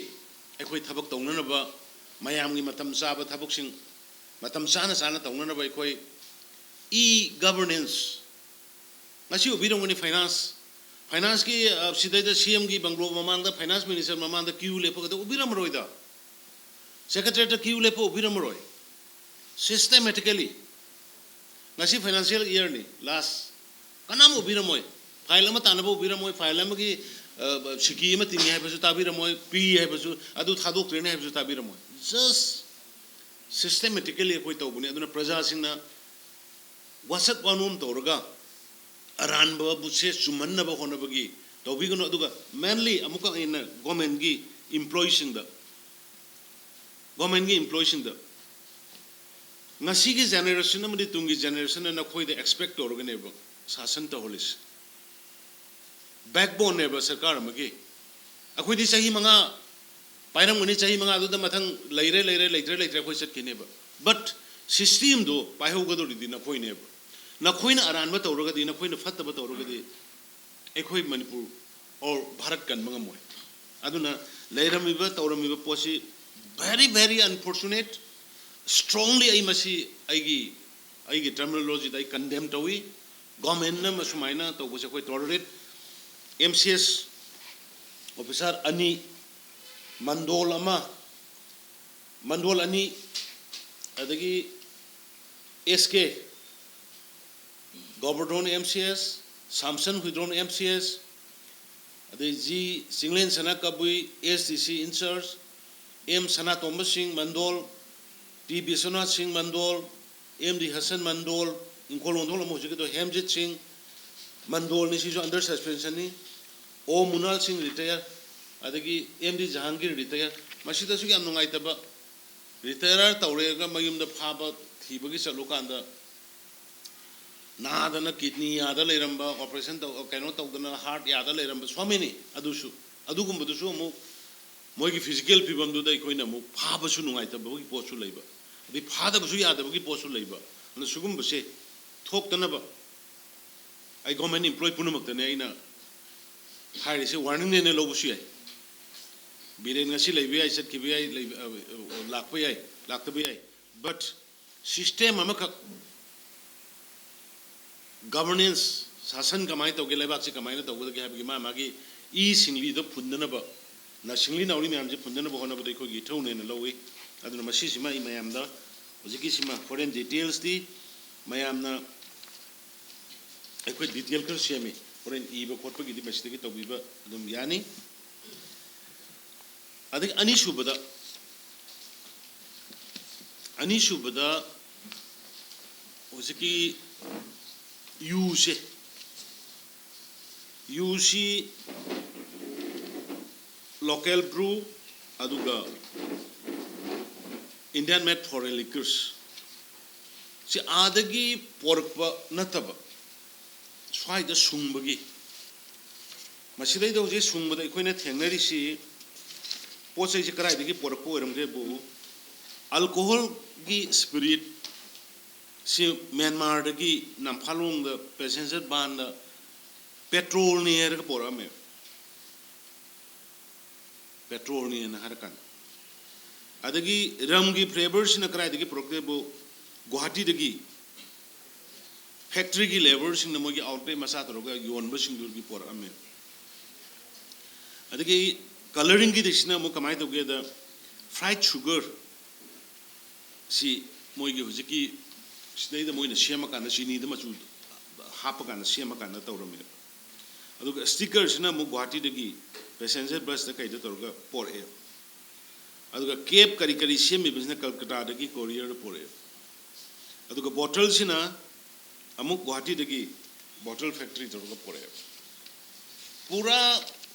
ꯑꯩꯈꯣꯏ ꯊꯕꯛ ꯇꯧꯅꯅꯕ, ꯃꯌꯥꯝꯒꯤ ꯃꯇꯝ ꯆꯥꯕ ꯊꯕꯛꯁꯤꯡ ꯃꯇꯝ ꯆꯥꯅ ꯆꯥꯅ ꯇꯧꯅꯅꯕ ꯑꯩꯈꯣꯏ ꯏ ꯒꯕꯔꯅꯦꯟꯁ, ꯉꯁꯤ ꯎꯕꯤꯔꯝꯒꯅꯤ ꯐꯥꯏꯅꯥꯟꯁ, ꯐꯥꯏꯅꯥꯟꯁꯀꯤ, ꯑ, ꯁꯤꯗꯩꯗ ꯁꯤ ꯑꯦꯝꯒꯤ ꯕꯪꯒ꯭ꯂꯣ ꯃꯃꯥꯡꯗ ꯐꯥꯏꯅꯥꯟꯁ ꯃꯤꯅꯤꯁꯇꯔ ꯃꯃꯥꯡꯗ ꯀ꯭ꯌꯨ ꯂꯦꯞꯄꯒꯗ ꯎꯕꯤꯔꯝꯃꯔꯣꯏꯗ꯫ ꯁꯦꯀ꯭ꯔꯦꯇꯔꯤꯌꯦꯠꯇ ꯀ꯭ꯌꯨ ꯂꯦꯞꯄ ꯎꯕꯤꯔꯝꯃꯔꯣꯏ꯫ ꯁꯤꯁꯇꯦꯃꯦꯇꯤꯀꯦꯂꯤ ꯉꯁꯤ ꯐꯥꯏꯅꯥꯟꯁꯤꯌꯦꯜ ꯏꯌꯔꯅꯤ, ꯂꯥꯁ, ꯀꯅꯥꯝ ꯎꯕꯤꯔꯝꯃꯣꯏ꯫ ꯐꯥꯏꯜ ꯑꯃ ꯇꯥꯅꯕ ꯎꯕꯤꯔꯝꯃꯣꯏ, ꯐꯥꯏꯜ ꯑꯃꯒꯤ, ꯑ, ꯁꯤꯀꯤ ꯑꯃ ꯇꯤꯡꯉꯤ ꯍꯥꯏꯕꯁꯨ ꯇꯥꯕꯤꯔꯝꯃꯣꯏ, ꯄꯤ ꯍꯥꯏꯕꯁꯨ, ꯑꯗꯨ ꯊꯥꯗꯣꯛꯇ꯭ꯔꯦꯅꯦ ꯍꯥꯏꯕꯁꯨ ꯇꯥꯕꯤꯔꯝꯃꯣꯏ꯫ ꯖꯁ ꯁꯤꯁꯇꯦꯃꯦꯇꯤꯀꯦꯂꯤ ꯑꯩꯈꯣꯏ ꯇꯧꯕꯅꯤ꯫ ꯑꯗꯨꯅ ꯄ꯭ꯔꯖꯥꯁꯤꯡꯅ ꯋꯥꯁꯛ ꯋꯥꯅꯣꯝ ꯇꯧꯔꯒ ꯑꯔꯥꯟꯕꯕꯨꯁꯦ ꯆꯨꯝꯍꯟꯅꯕ ꯍꯣꯠꯅꯕꯒꯤ ꯇꯧꯕꯤꯒꯅꯨ꯫ ꯑꯗꯨꯒ ꯃꯦꯟꯂꯤ ꯑꯃꯨꯛꯀ ꯍꯦꯟꯅ ꯒꯣꯔꯃꯦꯟꯒꯤ ꯏꯝꯄ꯭ꯂꯣꯌꯤꯁꯤꯡꯗ, ꯒꯣꯔꯃꯦꯟꯒꯤ ꯏꯝꯄ꯭ꯂꯣꯌꯤꯁꯤꯡꯗ, ꯉꯁꯤꯒꯤ ꯖꯦꯅꯦꯔꯦꯁꯟ ꯑꯃꯗꯤ ꯇꯨꯡꯒꯤ ꯖꯦꯅꯦꯔꯦꯁꯟꯅ ꯅꯈꯣꯏꯗ ꯑꯦꯛꯁꯄꯦꯛ ꯇꯧꯔꯒꯅꯦꯕ ꯁꯥꯁꯟ ꯇꯧꯍꯜꯂꯤꯁꯦ꯫ ꯕꯦꯛꯕꯣꯟꯅꯦꯕ ꯁꯔꯀꯥꯔ ꯑꯃꯒꯤ꯫ ꯑꯩꯈꯣꯏꯗꯤ ꯆꯍꯤ ꯃꯉꯥ ꯄꯥꯏꯔꯝꯒꯅꯤ, ꯆꯍꯤ ꯃꯉꯥꯗꯨꯗ ꯃꯊꯪ ꯂꯩꯔꯦ, ꯂꯩꯔꯦ, ꯂꯩꯇ꯭ꯔꯦ, ꯂꯩꯇ꯭ꯔꯦ, ꯑꯩꯈꯣꯏ ꯆꯠꯈꯤꯅꯦꯕ꯫ ꯕꯠ ꯁꯤꯁꯇꯦꯝꯗꯣ ꯄꯥꯏꯍꯧꯒꯗꯧꯔꯤꯗꯤ ꯅꯈꯣꯏꯅꯦꯕ꯫ ꯅꯈꯣꯏꯅ ꯑꯔꯥꯟꯕ ꯇꯧꯔꯒꯗꯤ, ꯅꯈꯣꯏꯅ ꯐꯠꯇꯕ ꯇꯧꯔꯒꯗꯤ ꯑꯩꯈꯣꯏ ꯃꯅꯤꯄꯨꯔ ꯑꯣꯔ ꯚꯥꯔꯠ ꯀꯟꯕ ꯉꯝꯃꯣꯏ꯫ ꯑꯗꯨꯅ ꯂꯩꯔꯝꯃꯤꯕ ꯇꯧꯔꯝꯃꯤꯕ ꯄꯣꯠꯁꯤ Very, very unfortunate. Strongly ꯑꯩ ꯃꯁꯤ ꯑꯩꯒꯤ ꯑꯩꯒꯤ terminologyꯗ ꯑꯩ condemn ꯇꯧꯏ꯫ Governmentꯅ ꯃꯁꯨꯃꯥꯏꯅ ꯇꯧꯕꯁꯦ ꯑꯩꯈꯣꯏ tolerate, M C S officer ꯑꯅꯤ, ꯃꯟꯗꯣꯜ ꯑꯃ, ꯃꯟꯗꯣꯜ ꯑꯅꯤ, ꯑꯗꯒꯤ S K, Govardhan M C S, Samson Huidron M C S, ꯑꯗꯩ G ꯆꯤꯡꯂꯦꯟ ꯁꯅꯥ ꯀꯕꯨꯏ, S D C in charge, M ꯁꯅꯥꯇꯣꯝꯕ ꯁꯤꯡ ꯃꯟꯗꯣꯜ, T ꯕꯤꯁ꯭ꯋꯅꯥꯊ ꯁꯤꯡ ꯃꯟꯗꯣꯜ, M D ꯍꯁꯟ ꯃꯟꯗꯣꯜ, ꯏꯪꯈꯣꯜ ꯂꯣꯟꯊꯣꯛꯂꯝꯕ ꯍꯧꯖꯤꯛꯀꯤꯗꯣ ꯍꯦꯝꯖꯤꯠ ꯁꯤꯡ ꯃꯟꯗꯣꯜꯅꯤ, ꯁꯤꯁꯨ under suspensionꯅꯤ, O ꯃꯨꯅꯥꯜ ꯁꯤꯡ retire, ꯑꯗꯒꯤ M D ꯖꯍꯥꯡꯒꯤꯔ retire꯫ ꯃꯁꯤꯗꯁꯨ ꯌꯥꯝ ꯅꯨꯡꯉꯥꯏꯇꯕ, retire ꯇꯧꯔꯦꯒ ꯃꯌꯨꯝꯗ ꯐꯥꯕ ꯊꯤꯕꯒꯤ ꯆꯠꯂꯨꯀꯥꯟꯗ ꯅꯥꯗꯅ kidney ꯌꯥꯗ ꯂꯩꯔꯝꯕ, operation ꯇꯧ-, ꯀꯩꯅꯣ ꯇꯧꯗꯅ heart ꯌꯥꯗ ꯂꯩꯔꯝꯕ, so many꯫ ꯑꯗꯨꯁꯨ, ꯑꯗꯨꯒꯨꯝꯕꯗꯨꯁꯨ ꯑꯃꯨꯛ ꯃꯣꯏꯒꯤ physical ꯐꯤꯕꯝꯗꯨꯗ ꯑꯩꯈꯣꯏꯅ ꯑꯃꯨꯛ ꯐꯥꯕꯁꯨ ꯅꯨꯡꯉꯥꯏꯇꯕꯒꯤ ꯄꯣꯠꯁꯨ ꯂꯩꯕ, ꯑꯗꯩ ꯐꯥꯗꯕꯁꯨ ꯌꯥꯗꯕꯒꯤ ꯄꯣꯠꯁꯨ ꯂꯩꯕ꯫ ꯑꯗꯨꯅ ꯁꯤꯒꯨꯝꯕꯁꯦ ꯊꯣꯛꯇꯅꯕ ꯑꯩ government employee ꯄꯨꯝꯅꯃꯛꯇꯅꯦ ꯑꯩꯅ ꯍꯥꯏꯔꯤꯁꯦ, warningꯅꯦꯅ ꯂꯧꯕꯁꯨ ꯌꯥꯏ꯫ ꯕꯤꯔꯦꯟ ꯉꯁꯤ ꯂꯩꯕ ꯌꯥꯏ, ꯆꯠꯈꯤꯕ ꯌꯥꯏ, ꯂꯩꯕ, ꯑ, ꯂꯥꯛꯄ ꯌꯥꯏ, ꯂꯥꯛꯇꯕ ꯌꯥꯏ, but system ꯑꯃꯈꯛ, governance, ꯁꯥꯁꯟ ꯀꯃꯥꯏꯅ ꯇꯧꯒꯦ, ꯂꯩꯕꯥꯛꯁꯤ ꯀꯃꯥꯏꯅ ꯇꯧꯒꯗꯒꯦ ꯍꯥꯏꯕꯒꯤ ꯃꯥ ꯃꯥꯒꯤ ꯏ ꯁꯤꯡꯂꯤꯗ ꯐꯨꯟꯗꯅꯕ, ꯅ-, ꯁꯤꯡꯂꯤ ꯅꯥꯎꯔꯤ ꯃꯌꯥꯝꯁꯦ ꯐꯨꯟꯗꯅꯕ ꯍꯣꯠꯅꯕꯗ ꯑꯩꯈꯣꯏꯒꯤ ꯏꯊꯧꯅꯦꯅ ꯂꯧꯏ꯫ ꯑꯗꯨꯅ ꯃꯁꯤꯁꯤꯃ ꯑꯩ ꯃꯌꯥꯝꯗ, ꯍꯧꯖꯤꯛꯀꯤꯁꯤꯃ ꯍꯣꯔꯦꯟ detailsꯇꯤ ꯃꯌꯥꯝꯅ ꯑꯩꯈꯣꯏ detail ꯈꯔ ꯁꯦꯝꯃꯤ, ꯍꯣꯔꯦꯟ ꯏꯕ ꯈꯣꯠꯄꯒꯤꯗꯤ ꯃꯁꯤꯗꯒꯤ ꯇꯧꯕꯤꯕ ꯑꯗꯨꯝ ꯌꯥꯅꯤ꯫ ꯑꯗꯒꯤ ꯑꯅꯤꯁꯨꯕꯗ, ꯑꯅꯤꯁꯨꯕꯗ ꯍꯧꯖꯤꯛꯀꯤ ꯌꯨꯁꯦ, ꯌꯨꯁꯤ local brew ꯑꯗꯨꯒ Indian made foreign liquors ꯁꯤ ꯑꯥꯗꯒꯤ ꯄꯣꯔꯛꯄ ꯅꯠꯇꯕ, ꯁ꯭ꯋꯥꯏꯗ ꯁꯨꯡꯕꯒꯤ, ꯃꯁꯤꯗꯩꯗ ꯍꯧꯖꯤꯛ ꯁꯨꯡꯕꯗ ꯑꯩꯈꯣꯏꯅ ꯊꯦꯡꯅꯔꯤꯁꯤ ꯄꯣꯠ ꯆꯩꯁꯦ ꯀꯗꯥꯏꯗꯒꯤ ꯄꯣꯔꯛꯄ ꯑꯣꯏꯔꯝꯒꯦꯕꯨ, alcoholꯒꯤ spirit ꯁꯤ ꯃ꯭ꯌꯥꯟꯃꯥꯔꯗꯒꯤ ꯅꯝꯐꯥꯂꯣꯡꯗ passenger vanꯗ petrolꯅꯤ ꯍꯥꯏꯔꯒ ꯄꯣꯔꯛꯑꯝꯃꯦ꯫ Petrolꯅꯦꯅ ꯍꯥꯏꯔꯀꯥꯟꯗ ꯑꯗꯒꯤ ꯔꯝꯒꯤ ꯐ꯭ꯂꯦꯕꯔꯁꯤꯅ ꯀꯗꯥꯏꯗꯒꯤ ꯄꯨꯔꯛꯀꯦꯕꯨ, ꯒꯨꯋꯥꯍꯥꯇꯤꯗꯒꯤ ꯐꯦꯛꯇ꯭ꯔꯤꯒꯤ ꯂꯦꯕꯔꯁꯤꯡꯅ ꯃꯣꯏꯒꯤ ꯑꯥꯎꯠꯂꯦꯠ ꯃꯆꯥ ꯇꯧꯔꯒ ꯌꯣꯟꯕꯁꯤꯡꯗꯨꯒꯤ ꯄꯣꯔꯛꯑꯝꯃꯦ꯫ ꯑꯗꯒꯤ ꯀꯂꯔꯤꯡꯒꯤꯗꯁꯤꯅ ꯑꯃꯨꯛ ꯀꯃꯥꯏꯅ ꯇꯧꯒꯦꯗ, ꯐ꯭ꯔꯥꯏꯠ ꯁꯨꯒꯔ ꯁꯤ ꯃꯣꯏꯒꯤ ꯍꯧꯖꯤꯛꯀꯤ ꯁꯤꯗꯩꯗ ꯃꯣꯏꯅ ꯁꯦꯝꯃꯀꯥꯟꯗ ꯆꯤꯅꯤꯗ ꯃꯆꯨ ꯍꯥꯞꯄꯀꯥꯟꯗ ꯁꯦꯝꯃꯀꯥꯟꯗ ꯇꯧꯔꯝꯃꯦ꯫ ꯑꯗꯨꯒ ꯁ꯭ꯇꯤꯀꯔꯁꯤꯅ ꯑꯃꯨꯛ ꯒꯨꯋꯥꯍꯥꯇꯤꯗꯒꯤ ꯄꯦꯁꯦꯟꯖꯔ ꯕꯁꯇ ꯀꯩꯗ ꯇꯧꯔꯒ ꯄꯣꯔꯛꯑꯦ꯫ ꯑꯗꯨꯒ ꯀꯦꯞ ꯀꯔꯤ ꯀꯔꯤ ꯁꯦꯝꯃꯤꯕꯁꯤꯅ ꯀꯜꯀꯇꯥꯗꯒꯤ ꯀꯣꯔꯤꯌꯔꯗ ꯄꯣꯔꯛꯑꯦ꯫ ꯑꯗꯨꯒ ꯕꯣꯇꯜꯁꯤꯅ ꯑꯃꯨꯛ ꯒꯨꯋꯥꯍꯥꯇꯤꯗꯒꯤ ꯕꯣꯇꯜ ꯐꯦꯛꯇ꯭ꯔꯤ ꯇꯧꯔꯒ ꯄꯣꯔꯛꯑꯦ꯫ ꯄꯨꯔꯥ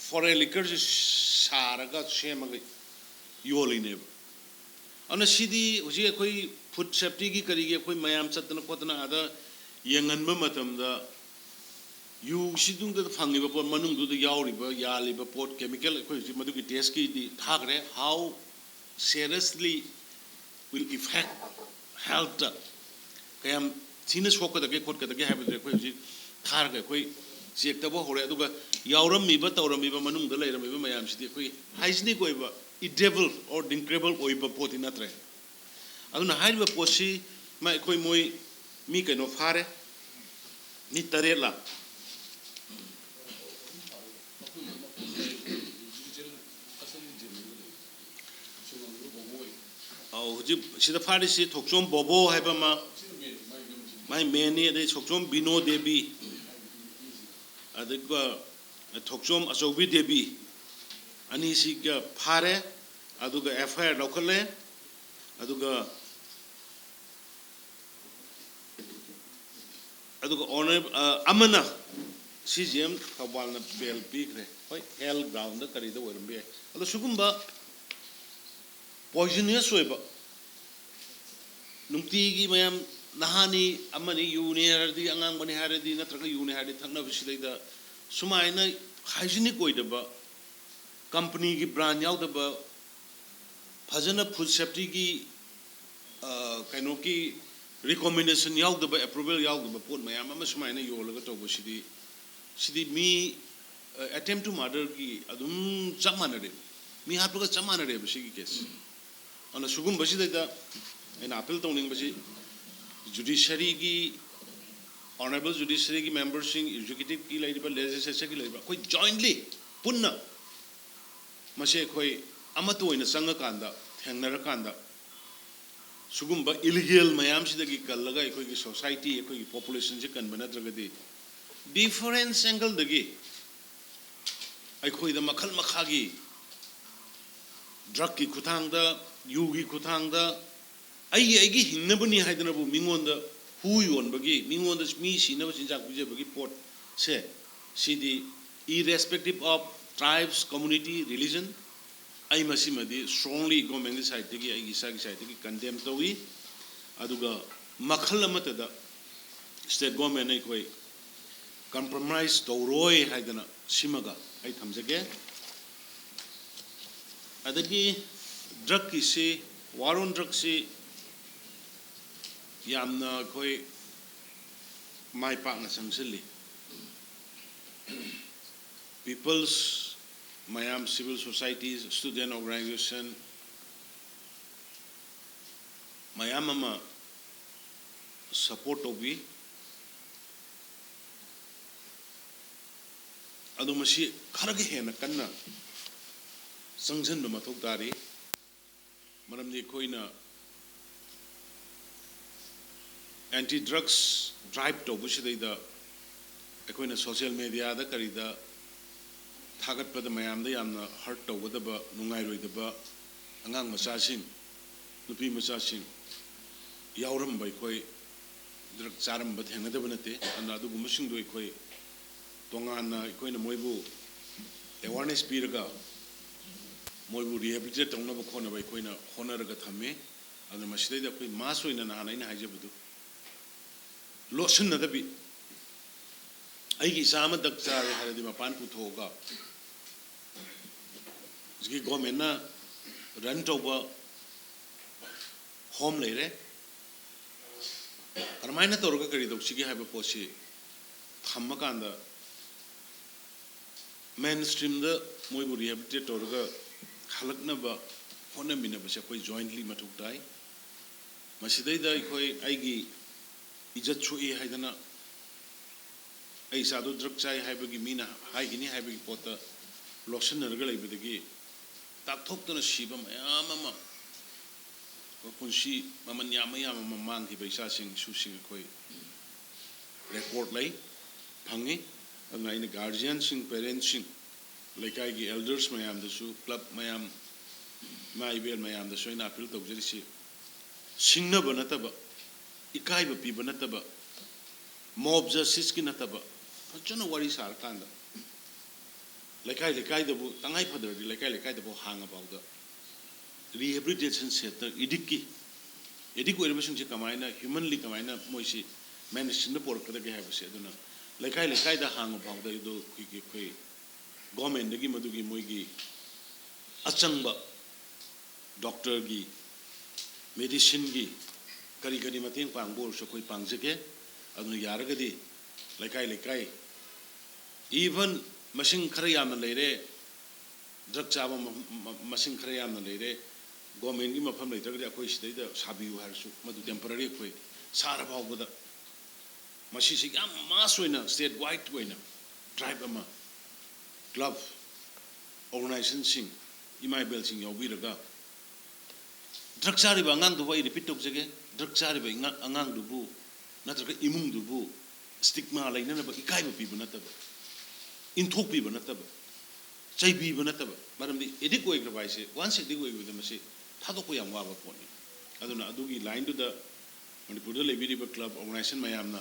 ꯐꯣꯔꯦꯟ ꯂꯤꯀꯔꯁꯦ ꯁꯥꯔꯒ ꯁꯦꯝꯃꯒ ꯌꯣꯜꯂꯤꯅꯦꯕ꯫ ꯑꯗꯨꯅ ꯁꯤꯗꯤ ꯍꯧꯖꯤꯛ ꯑꯩꯈꯣꯏ ꯐꯨꯗ ꯁꯦꯐꯇꯤꯒꯤ ꯀꯔꯤꯒꯤ ꯑꯩꯈꯣꯏ ꯃꯌꯥꯝ ꯆꯠꯇꯅ ꯈꯣꯠꯇꯅ ꯑꯥꯗ ꯌꯦꯡꯍꯟꯕ ꯃꯇꯝꯗ ꯌꯨꯁꯤꯗꯨꯗ ꯐꯪꯉꯤꯕ ꯄꯣꯠ ꯃꯅꯨꯡꯗꯨꯗ ꯌꯥꯎꯔꯤꯕ, ꯌꯥꯜꯂꯤꯕ ꯄꯣꯠ, ꯀꯦꯃꯤꯀꯦꯜ, ꯑꯩꯈꯣꯏ ꯍꯧꯖꯤꯛ ꯃꯗꯨꯒꯤ ꯇꯦꯁꯀꯤꯗꯤ ꯊꯥꯈ꯭ꯔꯦ꯫ How seriously will affect health ꯇ ꯀꯌꯥꯝ ꯊꯤꯅ ꯁꯣꯛꯀꯗꯒꯦ ꯈꯣꯠꯀꯗꯒꯦ ꯍꯥꯏꯕꯗꯨꯗꯤ ꯑꯩꯈꯣꯏ ꯍꯧꯖꯤꯛ ꯊꯥꯔꯒ ꯑꯩꯈꯣꯏ ꯆꯦꯛ ꯇꯧꯕ ꯍꯧꯔꯦ꯫ ꯑꯗꯨꯒ ꯌꯥꯎꯔꯝꯃꯤꯕ, ꯇꯧꯔꯝꯃꯤꯕ, ꯃꯅꯨꯡꯗ ꯂꯩꯔꯝꯃꯤꯕ ꯃꯌꯥꯝꯁꯤꯗꯤ ꯑꯩꯈꯣꯏ ꯍꯥꯏꯖꯤꯅꯤꯛ ꯑꯣꯏꯕ, ꯏꯗꯤꯕꯜ ꯑꯣꯔ ꯗ꯭ꯔꯤꯡꯀꯦꯕꯜ ꯑꯣꯏꯕ ꯄꯣꯠꯇꯤ ꯅꯠꯇ꯭ꯔꯦ꯫ ꯑꯗꯨꯅ ꯍꯥꯏꯔꯤꯕ ꯄꯣꯠꯁꯤ ꯃ-, ꯑꯩꯈꯣꯏ ꯃꯣꯏ ꯃꯤ ꯀꯩꯅꯣ ꯐꯥꯔꯦ, ꯃꯤ ꯇꯔꯦꯠꯂ꯫ ꯑꯧ, ꯍꯧꯖꯤꯛ ꯁꯤꯗ ꯐꯥꯔꯤꯁꯤ ꯊꯣꯛꯆꯣꯝ ꯕꯣꯕꯣ ꯍꯥꯏꯕ ꯑꯃ, ꯃꯥꯏ ꯃꯦꯟꯅꯤ, ꯑꯗꯩ ꯊꯣꯛꯆꯣꯝ ꯕꯤꯅꯣ ꯗꯦꯕꯤ, ꯑꯗꯨꯒ ꯊꯣꯛꯆꯣꯝ ꯑꯆꯧꯕꯤ ꯗꯦꯕꯤ, ꯑꯅꯤꯁꯤꯒ ꯐꯥꯔꯦ꯫ ꯑꯗꯨꯒ ꯑꯦꯐ ꯑꯥꯏ ꯑꯥꯔ ꯂꯧꯈꯠꯂꯦ꯫ ꯑꯗꯨꯒ ꯑꯗꯨꯒ ꯑꯣꯅꯔ-, ꯑ, ꯑꯃꯅ ꯁꯤ ꯖꯤ ꯑꯦꯝ ꯊꯧꯕꯥꯜꯅ ꯕꯦꯜ ꯄꯤꯈ꯭ꯔꯦ꯫ ꯍꯣꯏ, ꯍꯦꯜ ꯒ꯭ꯔꯥꯎꯟꯗ ꯀꯔꯤꯗ ꯑꯣꯏꯔꯝꯕ ꯌꯥꯏ꯫ ꯑꯗꯣ ꯁꯤꯒꯨꯝꯕ ꯄꯣꯏꯖꯅꯁ ꯑꯣꯏꯕ, ꯅꯨꯡꯇꯤꯒꯤ ꯃꯌꯥꯝ ꯅꯍꯥꯅꯤ ꯑꯃꯅꯤ ꯌꯨꯅꯤ ꯍꯥꯏꯔꯗꯤ, ꯑꯉꯥꯡꯕꯅꯤ ꯍꯥꯏꯔꯗꯤ, ꯅꯠꯇ꯭ꯔꯒ ꯌꯨꯅꯤ ꯍꯥꯏꯔꯗꯤ ꯊꯛꯅꯕꯁꯤꯗꯩꯗ ꯁꯨꯃꯥꯏꯅ ꯍꯥꯏꯖꯤꯅꯤꯛ ꯑꯣꯏꯗꯕ, ꯀꯝꯄꯅꯤꯒꯤ ꯕ꯭ꯔꯥꯟ ꯌꯥꯎꯗꯕ, ꯐꯖꯅ ꯐꯨꯗ ꯁꯦꯐꯇꯤꯒꯤ, ꯑ, ꯀꯩꯅꯣꯒꯤ ꯔꯤꯀꯣꯃꯦꯟꯗꯦꯁꯟ ꯌꯥꯎꯗꯕ, ꯑꯦꯄ꯭ꯔꯨꯕꯦꯜ ꯌꯥꯎꯗꯕ ꯄꯣꯠ ꯃꯌꯥꯝ ꯑꯃ ꯁꯨꯃꯥꯏꯅ ꯌꯣꯜꯂꯒ ꯇꯧꯕꯁꯤꯗꯤ, ꯁꯤꯗꯤ ꯃꯤ, ꯑ, ꯑꯦꯇꯦꯝ ꯇꯨ ꯃꯔꯗꯔꯒꯤ ꯑꯗꯨꯝ ꯆꯞ ꯃꯥꯟꯅꯔꯦ, ꯃꯤ ꯍꯥꯠꯄꯒ ꯆꯞ ꯃꯥꯟꯅꯔꯦꯕ ꯁꯤꯒꯤ ꯀꯦꯁꯁꯦ꯫ ꯑꯗꯨꯅ ꯁꯤꯒꯨꯝꯕꯁꯤꯗꯩꯗ ꯑꯩꯅ ꯑꯥꯄꯤꯜ ꯇꯧꯅꯤꯡꯕꯁꯤ, ꯖꯨꯗꯤꯁꯔꯤꯒꯤ, ꯑꯣꯅꯔꯦꯕꯜ ꯖꯨꯗꯤꯁꯔꯤꯒꯤ ꯃꯦꯝꯕꯔꯁꯤꯡ, ꯑꯦꯛꯖꯤꯀ꯭ꯌꯨꯇꯤꯚꯀꯤ ꯂꯩꯔꯤꯕ, ꯂꯦꯖꯤꯁꯂꯦꯆꯔꯒꯤ ꯂꯩꯔꯤꯕ, ꯑꯩꯈꯣꯏ ꯖꯣꯏꯟꯂꯤ, ꯄꯨꯟꯅ ꯃꯁꯤ ꯑꯩꯈꯣꯏ ꯑꯃꯠꯇ ꯑꯣꯏꯅ ꯆꯪꯉꯀꯥꯟꯗ, ꯊꯦꯡꯅꯔꯀꯥꯟꯗ, ꯁꯤꯒꯨꯝꯕ ꯏꯂꯤꯒꯦꯜ ꯃꯌꯥꯝꯁꯤꯗꯒꯤ ꯀꯜꯂꯒ ꯑꯩꯈꯣꯏꯒꯤ ꯁꯣꯁꯥꯏꯇꯤ, ꯑꯩꯈꯣꯏꯒꯤ ꯄꯣꯄꯨꯂꯦꯁꯟꯁꯤ ꯀꯟꯕ ꯅꯠꯇ꯭ꯔꯒꯗꯤ, ꯗꯤꯐꯔꯦꯟꯁ ꯑꯦꯡꯒꯜꯗꯒꯤ ꯑꯩꯈꯣꯏꯗ ꯃꯈꯜ ꯃꯈꯥꯒꯤ ꯗ꯭ꯔꯛꯀꯤ ꯈꯨꯠꯊꯥꯡꯗ, ꯌꯨꯒꯤ ꯈꯨꯠꯊꯥꯡꯗ, ꯑꯩꯒꯤ, ꯑꯩꯒꯤ ꯍꯤꯡꯅꯕꯅꯤ ꯍꯥꯏꯗꯅꯕꯨ ꯃꯤꯉꯣꯟꯗ ꯍꯨ ꯌꯣꯟꯕꯒꯤ, ꯃꯤꯉꯣꯟꯗ ꯃꯤ ꯁꯤꯅꯕ ꯆꯤꯟꯖꯥꯛ ꯄꯤꯖꯕꯒꯤ ꯄꯣꯠꯁꯦ, ꯁꯤꯗꯤ irrespective of tribes, community, religion, ꯑꯩ ꯃꯁꯤꯃꯗꯤ ꯁ꯭ꯇꯔꯣꯡꯂꯤ ꯒꯣꯔꯃꯦꯟꯒꯤ ꯁꯥꯏꯠꯇꯒꯤ, ꯑꯩꯒꯤ ꯏꯁꯥꯒꯤ ꯁꯥꯏꯠꯇꯒꯤ ꯀꯟꯗꯦꯝ ꯇꯧꯏ꯫ ꯑꯗꯨꯒ ꯃꯈꯜ ꯑꯃꯠꯇꯗ ꯁ꯭ꯇꯦꯠ ꯒꯣꯔꯃꯦꯟꯅ ꯑꯩꯈꯣꯏ ꯀꯝꯄ꯭ꯔꯣꯃꯥꯏꯁ ꯇꯧꯔꯣꯏ ꯍꯥꯏꯗꯅ ꯁꯤꯃꯒ ꯑꯩ ꯊꯝꯖꯒꯦ꯫ ꯑꯗꯒꯤ ꯗ꯭ꯔꯛꯀꯤꯁꯤ, war on ꯗ꯭ꯔꯛꯁꯤ ꯌꯥꯝꯅ ꯑꯩꯈꯣꯏ ꯃꯥꯏ ꯄꯥꯛꯅ ꯆꯪꯁꯤꯜꯂꯤ꯫ ꯄꯤꯄꯜꯁ ꯃꯌꯥꯝ, ꯁꯤꯚꯤꯜ ꯁꯣꯁꯥꯏꯇꯤꯁ, ꯁ꯭ꯇꯨꯗꯦꯟ ꯑꯣꯔꯒꯅꯥꯏꯖꯦꯁꯟ ꯃꯌꯥꯝ ꯑꯃ ꯁꯄꯣꯔꯠ ꯇꯧꯕꯤ꯫ ꯑꯗꯣ ꯃꯁꯤ ꯈꯔꯒ ꯍꯦꯟꯅ ꯀꯟꯅ ꯆꯪꯁꯤꯟꯕ ꯃꯊꯧ ꯇꯥꯔꯤ꯫ ꯃꯔꯝꯗꯤ ꯑꯩꯈꯣꯏꯅ ꯑꯦꯟꯇꯤ ꯗ꯭ꯔꯒꯁ ꯗ꯭ꯔꯥꯏꯚ ꯇꯧꯕꯁꯤꯗꯩꯗ ꯑꯩꯈꯣꯏꯅ ꯁꯣꯁꯤꯌꯦꯜ ꯃꯦꯗꯤꯌꯥꯗ ꯀꯔꯤꯗ ꯊꯥꯒꯠꯄꯗ ꯃꯌꯥꯝꯗ ꯌꯥꯝꯅ ꯍꯔꯠ ꯇꯧꯒꯗꯕ, ꯅꯨꯡꯉꯥꯏꯔꯣꯏꯗꯕ ꯑꯉꯥꯡ ꯃꯆꯥꯁꯤꯡ, ꯅꯨꯄꯤ ꯃꯆꯥꯁꯤꯡ ꯌꯥꯎꯔꯝꯕ, ꯑꯩꯈꯣꯏ ꯗ꯭ꯔꯒ ꯆꯥꯔꯝꯕ ꯊꯦꯡꯅꯗꯕ ꯅꯠꯇꯦ꯫ ꯑꯗꯨꯅ ꯑꯗꯨꯒꯨꯝꯕꯁꯤꯡꯗꯣ ꯑꯩꯈꯣꯏ ꯇꯣꯉꯥꯟꯅ ꯑꯩꯈꯣꯏꯅ ꯃꯣꯏꯕꯨ ꯑꯦꯋꯥꯔꯅꯦꯁ ꯄꯤꯔꯒ ꯃꯣꯏꯕꯨ ꯔꯤꯍꯦꯕꯤꯂꯤꯇꯦꯠ ꯇꯧꯅꯕ ꯈꯣꯠꯅꯕ ꯑꯩꯈꯣꯏꯅ ꯍꯣꯠꯅꯔꯒ ꯊꯝꯃꯤ꯫ ꯑꯗꯨꯅ ꯃꯁꯤꯗꯩꯗ ꯑꯩꯈꯣꯏ ꯃꯥꯁ ꯑꯣꯏꯅ ꯅꯍꯥꯟ ꯑꯩꯅ ꯍꯥꯏꯖꯕꯗꯨ ꯂꯣꯠꯁꯤꯟꯅꯗꯕꯤ, ꯑꯩꯒꯤ ꯏꯆꯥ ꯑꯃ ꯗ꯭ꯔꯒ ꯆꯥꯔꯦ ꯍꯥꯏꯔꯗꯤ ꯃꯄꯥꯟ ꯄꯨꯊꯣꯛꯑꯒ ꯍꯧꯖꯤꯛꯀꯤ ꯒꯣꯔꯃꯦꯟꯅ ꯔꯟ ꯇꯧꯕ ꯍꯣꯝ ꯂꯩꯔꯦ, ꯀꯔꯝꯍꯥꯏꯅ ꯇꯧꯔꯒ ꯀꯔꯤ ꯇꯧꯁꯤꯒꯦ ꯍꯥꯏꯕ ꯄꯣꯠꯁꯤ ꯊꯝꯃꯀꯥꯟꯗ ꯃꯦꯟ ꯁ꯭ꯇ꯭ꯔꯤꯝꯗ ꯃꯣꯏꯕꯨ ꯔꯤꯍꯦꯕꯤꯂꯤꯇꯦꯠ ꯇꯧꯔꯒ ꯍꯜꯂꯛꯅꯕ ꯍꯣꯠꯅꯃꯤꯟꯅꯕꯁꯦ ꯑꯩꯈꯣꯏ jointly ꯃꯊꯧ ꯇꯥꯏ꯫ ꯃꯁꯤꯗꯩꯗ ꯑꯩꯈꯣꯏ ꯑꯩꯒꯤ ꯏꯖꯠ ꯁꯣꯛꯏ ꯍꯥꯏꯗꯅ, ꯑꯩ ꯏꯆꯥꯗꯣ drug ꯆꯥꯏ ꯍꯥꯏꯕꯒꯤ ꯃꯤꯅ ꯍꯥꯏꯒꯅꯤ ꯍꯥꯏꯕꯒꯤ ꯄꯣꯠꯇ ꯂꯣꯠꯁꯤꯟꯅꯔꯒ ꯂꯩꯕꯗꯒꯤ ꯇꯥꯛꯊꯣꯛꯇꯅ ꯁꯤꯕ ꯃꯌꯥꯝ ꯑꯃ, ꯃꯄꯨꯟꯁꯤ ꯃꯃꯜ ꯌꯥꯝꯕ ꯌꯥꯝꯕ ꯑꯃ ꯃꯥꯡꯈꯤꯕ ꯏꯆꯥꯁꯤꯡ ꯏꯁꯨꯁꯤꯡ ꯑꯩꯈꯣꯏ record ꯂꯩ, ꯐꯪꯉꯤ꯫ ꯑꯗꯨꯅ ꯑꯩꯅ guardianꯁꯤꯡ, parentsꯁꯤꯡ, ꯂꯩꯀꯥꯏꯒꯤ elders ꯃꯌꯥꯝꯗꯁꯨ, club ꯃꯌꯥꯝ, ꯏꯃꯥ ꯏꯕꯦꯜ ꯃꯌꯥꯝꯗꯁꯨ ꯑꯩꯅ appeal ꯇꯧꯖꯔꯤꯁꯤ, ꯁꯤꯡꯅꯕ ꯅꯠꯇꯕ, ꯏꯀꯥꯏꯕ ꯄꯤꯕ ꯅꯠꯇꯕ, mob justiceꯀꯤ ꯅꯠꯇꯕ, ꯐꯖꯅ ꯋꯥꯔꯤ ꯁꯥꯔꯀꯥꯟꯗ ꯂꯩꯀꯥꯏ ꯂꯩꯀꯥꯏꯗꯕꯨ, ꯇꯉꯥꯏ ꯐꯗ꯭ꯔꯗꯤ ꯂꯩꯀꯥꯏ ꯂꯩꯀꯥꯏꯗꯐꯥꯎ ꯍꯥꯡꯉꯐꯥꯎꯗ rehabilitation centre, addictꯀꯤ, addict ꯑꯣꯏꯔꯤꯕꯁꯤꯡꯁꯦ ꯀꯃꯥꯏꯅ humanly ꯀꯃꯥꯏꯅ ꯃꯣꯏꯁꯤ management ꯄꯣꯔꯛꯀꯗꯒꯦ ꯍꯥꯏꯕꯁꯦ꯫ ꯑꯗꯨꯅ ꯂꯩꯀꯥꯏ ꯂꯩꯀꯥꯏꯗ ꯍꯥꯡꯉꯐꯥꯎꯗ ꯑꯗꯨ ꯑꯩꯈꯣꯏꯒꯤ, ꯑꯩꯈꯣꯏ governmentꯗꯒꯤ ꯃꯗꯨꯒꯤ ꯃꯣꯏꯒꯤ ꯑꯆꯪꯕ doctorꯒꯤ, medicineꯒꯤ ꯀꯔꯤ ꯀꯔꯤ ꯃꯇꯦꯡ ꯄꯥꯡꯕ ꯑꯣꯏꯔꯁꯨ ꯑꯩꯈꯣꯏ ꯄꯥꯡꯖꯒꯦ꯫ ꯑꯗꯨꯅ ꯌꯥꯔꯒꯗꯤ ꯂꯩꯀꯥꯏ ꯂꯩꯀꯥꯏ, even ꯃꯁꯤꯡ ꯈꯔ ꯌꯥꯝꯅ ꯂꯩꯔꯦ, drug ꯆꯥꯕ ꯃ-, ꯃ-, ꯃꯁꯤꯡ ꯈꯔ ꯌꯥꯝꯅ ꯂꯩꯔꯦ, governmentꯀꯤ ꯃꯐꯝ ꯂꯩꯇ꯭ꯔꯒꯗꯤ ꯑꯩꯈꯣꯏ ꯁꯤꯗꯩꯗ ꯁꯥꯕꯤꯌꯨ ꯍꯥꯏꯔꯁꯨ, ꯃꯗꯨ temporary ꯑꯩꯈꯣꯏ ꯁꯥꯔ ꯐꯥꯎꯕꯗ ꯃꯁꯤꯁꯤ ꯌꯥꯝ mass ꯑꯣꯏꯅ, state wide ꯑꯣꯏꯅ drive ꯑꯃ club, organizationꯁꯤꯡ, ꯏꯃꯥ ꯏꯕꯦꯜꯁꯤꯡ ꯌꯥꯎꯕꯤꯔꯒ, drug ꯆꯥꯔꯤꯕ ꯑꯉꯥꯡꯗꯨꯕꯨ ꯑꯩ repeat ꯇꯧꯖꯒꯦ, drug ꯆꯥꯔꯤꯕ ꯏꯉꯥ-, ꯑꯉꯥꯡꯗꯨꯕꯨ ꯅꯠꯇ꯭ꯔꯒ ꯏꯃꯨꯡꯗꯨꯕꯨ stigma ꯂꯩꯅꯅꯕ, ꯏꯀꯥꯏꯕ ꯄꯤꯕ ꯅꯠꯇꯕ, ꯏꯟꯊꯣꯛꯄꯤꯕ ꯅꯠꯇꯕ, ꯆꯩꯕꯤꯕ ꯅꯠꯇꯕ꯫ ꯃꯔꯝꯗꯤ addict ꯑꯣꯏꯈ꯭ꯔꯕ ꯍꯥꯏꯁꯦ, once addict ꯑꯣꯏꯈꯤꯕꯗ ꯃꯁꯤ ꯊꯥꯗꯣꯛꯄ ꯌꯥꯝ ꯋꯥꯕ ꯄꯣꯠꯅꯤ꯫ ꯑꯗꯨꯅ ꯑꯗꯨꯒꯤ lineꯗꯨꯗ ꯃꯅꯤꯄꯨꯔꯗ ꯂꯩꯕꯤꯔꯤꯕ club, organization ꯃꯌꯥꯝꯅ,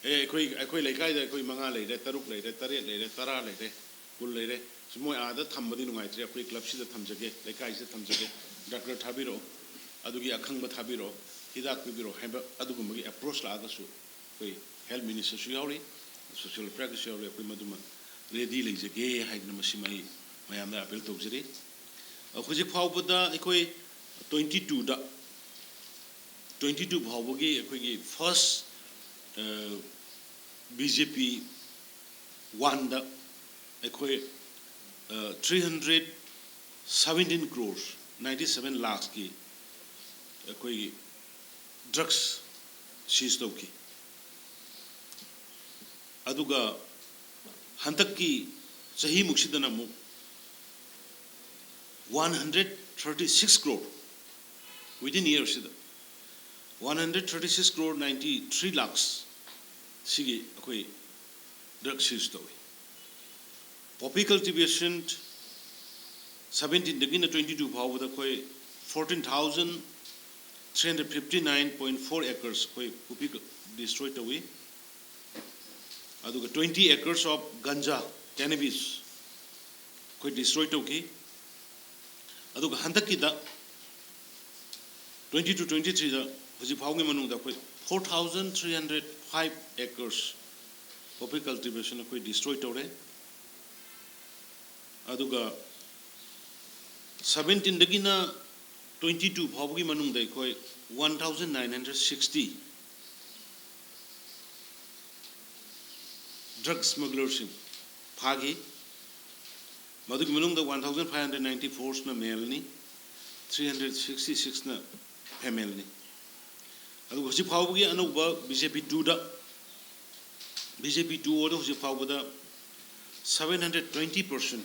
"ꯑꯦ, ꯑꯩꯈꯣꯏ, ꯑꯩꯈꯣꯏ ꯂꯩꯀꯥꯏꯗ ꯑꯩꯈꯣꯏ ꯃꯉꯥ ꯂꯩꯔꯦ, ꯇꯔꯨꯛ ꯂꯩꯔꯦ, ꯇꯔꯦꯠ ꯂꯩꯔꯦ, ꯇꯔꯥ ꯂꯩꯔꯦ, ꯀꯨꯟ ꯂꯩꯔꯦ, ꯁꯤ ꯃꯣꯏ ꯑꯥꯗ ꯊꯝꯕꯗꯤ ꯅꯨꯡꯉꯥꯏꯇ꯭ꯔꯦ, ꯑꯩꯈꯣꯏ clubꯁꯤꯗ ꯊꯝꯖꯒꯦ, ꯂꯩꯀꯥꯏꯁꯤꯗ ꯊꯝꯖꯒꯦ, doctor ꯊꯥꯕꯤꯔꯛꯑꯣ, ꯑꯗꯨꯒꯤ ꯑꯈꯪꯕ ꯊꯥꯕꯤꯔꯛꯑꯣ, ꯍꯤꯗꯥꯛ ꯄꯤꯕꯤꯔꯛꯑꯣ" ꯍꯥꯏꯕ ꯑꯗꯨꯒꯨꯝꯕꯒꯤ approach ꯂꯥꯛꯑꯒꯁꯨ, ꯑꯩꯈꯣꯏ health ministerꯁꯨ ꯌꯥꯎꯔꯤ, social welfareꯒꯤꯁꯨ ꯌꯥꯎꯔꯤ, ꯑꯩꯈꯣꯏ ꯃꯗꯨꯃ ready ꯂꯩꯖꯒꯦ ꯍꯥꯏꯗꯅ ꯃꯁꯤꯃ ꯑꯩ ꯃꯌꯥꯝꯗ appeal ꯇꯧꯖꯔꯤ꯫ ꯑ, ꯍꯧꯖꯤꯛ ꯐꯥꯎꯕꯗ ꯑꯩꯈꯣꯏ twenty twoꯗ, twenty two ꯐꯥꯎꯕꯒꯤ ꯑꯩꯈꯣꯏꯒꯤ first, ꯑ, BJP oneꯗ ꯑꯩꯈꯣꯏ, ꯑ, three hundred seventeen crores ninety seven lakhsꯀꯤ ꯑꯩꯈꯣꯏꯒꯤ drugs seize ꯇꯧꯈꯤ꯫ ꯑꯗꯨꯒ ꯍꯟꯗꯛꯀꯤ ꯆꯍꯤꯃꯨꯛꯁꯤꯗꯅ ꯑꯃꯨꯛ one hundred thirty six crore, within yearꯁꯤꯗ one hundred thirty six crore ninety three lakhs ꯁꯤꯒꯤ ꯑꯩꯈꯣꯏ drug seize ꯇꯧꯏ꯫ Poppy cultivation seventeenꯗꯒꯤꯅ twenty two ꯐꯥꯎꯕꯗ ꯑꯩꯈꯣꯏ fourteen thousand three hundred fifty nine point four acres ꯑꯩꯈꯣꯏ poppy destroy ꯇꯧꯏ꯫ ꯑꯗꯨꯒ twenty acres of ganja, cannabis ꯑꯩꯈꯣꯏ destroy ꯇꯧꯈꯤ꯫ ꯑꯗꯨꯒ ꯍꯟꯗꯛꯀꯤꯗ twenty two twenty threeꯗ ꯍꯧꯖꯤꯛ ꯐꯥꯎꯒꯤ ꯃꯅꯨꯡꯗ ꯑꯩꯈꯣꯏ four thousand three hundred five acres poppy cultivation ꯑꯩꯈꯣꯏ destroy ꯇꯧꯔꯦ꯫ ꯑꯗꯨꯒ seventeenꯗꯒꯤꯅ twenty two ꯐꯥꯎꯕꯒꯤ ꯃꯅꯨꯡꯗ ꯑꯩꯈꯣꯏ one thousand nine hundred sixty drug smugglerꯁꯤꯡ ꯐꯥꯈꯤ꯫ ꯃꯗꯨꯒꯤ ꯃꯅꯨꯡꯗ one thousand five hundred ninety fourꯁꯤꯅ maleꯅꯤ, three hundred sixty sixꯅ femaleꯅꯤ꯫ ꯑꯗꯨꯒ ꯍꯧꯖꯤꯛ ꯐꯥꯎꯕꯒꯤ ꯑꯅꯧꯕ BJP twoꯗ, BJP two ꯑꯣꯗ ꯍꯧꯖꯤꯛ ꯐꯥꯎꯕꯗ seven hundred twenty person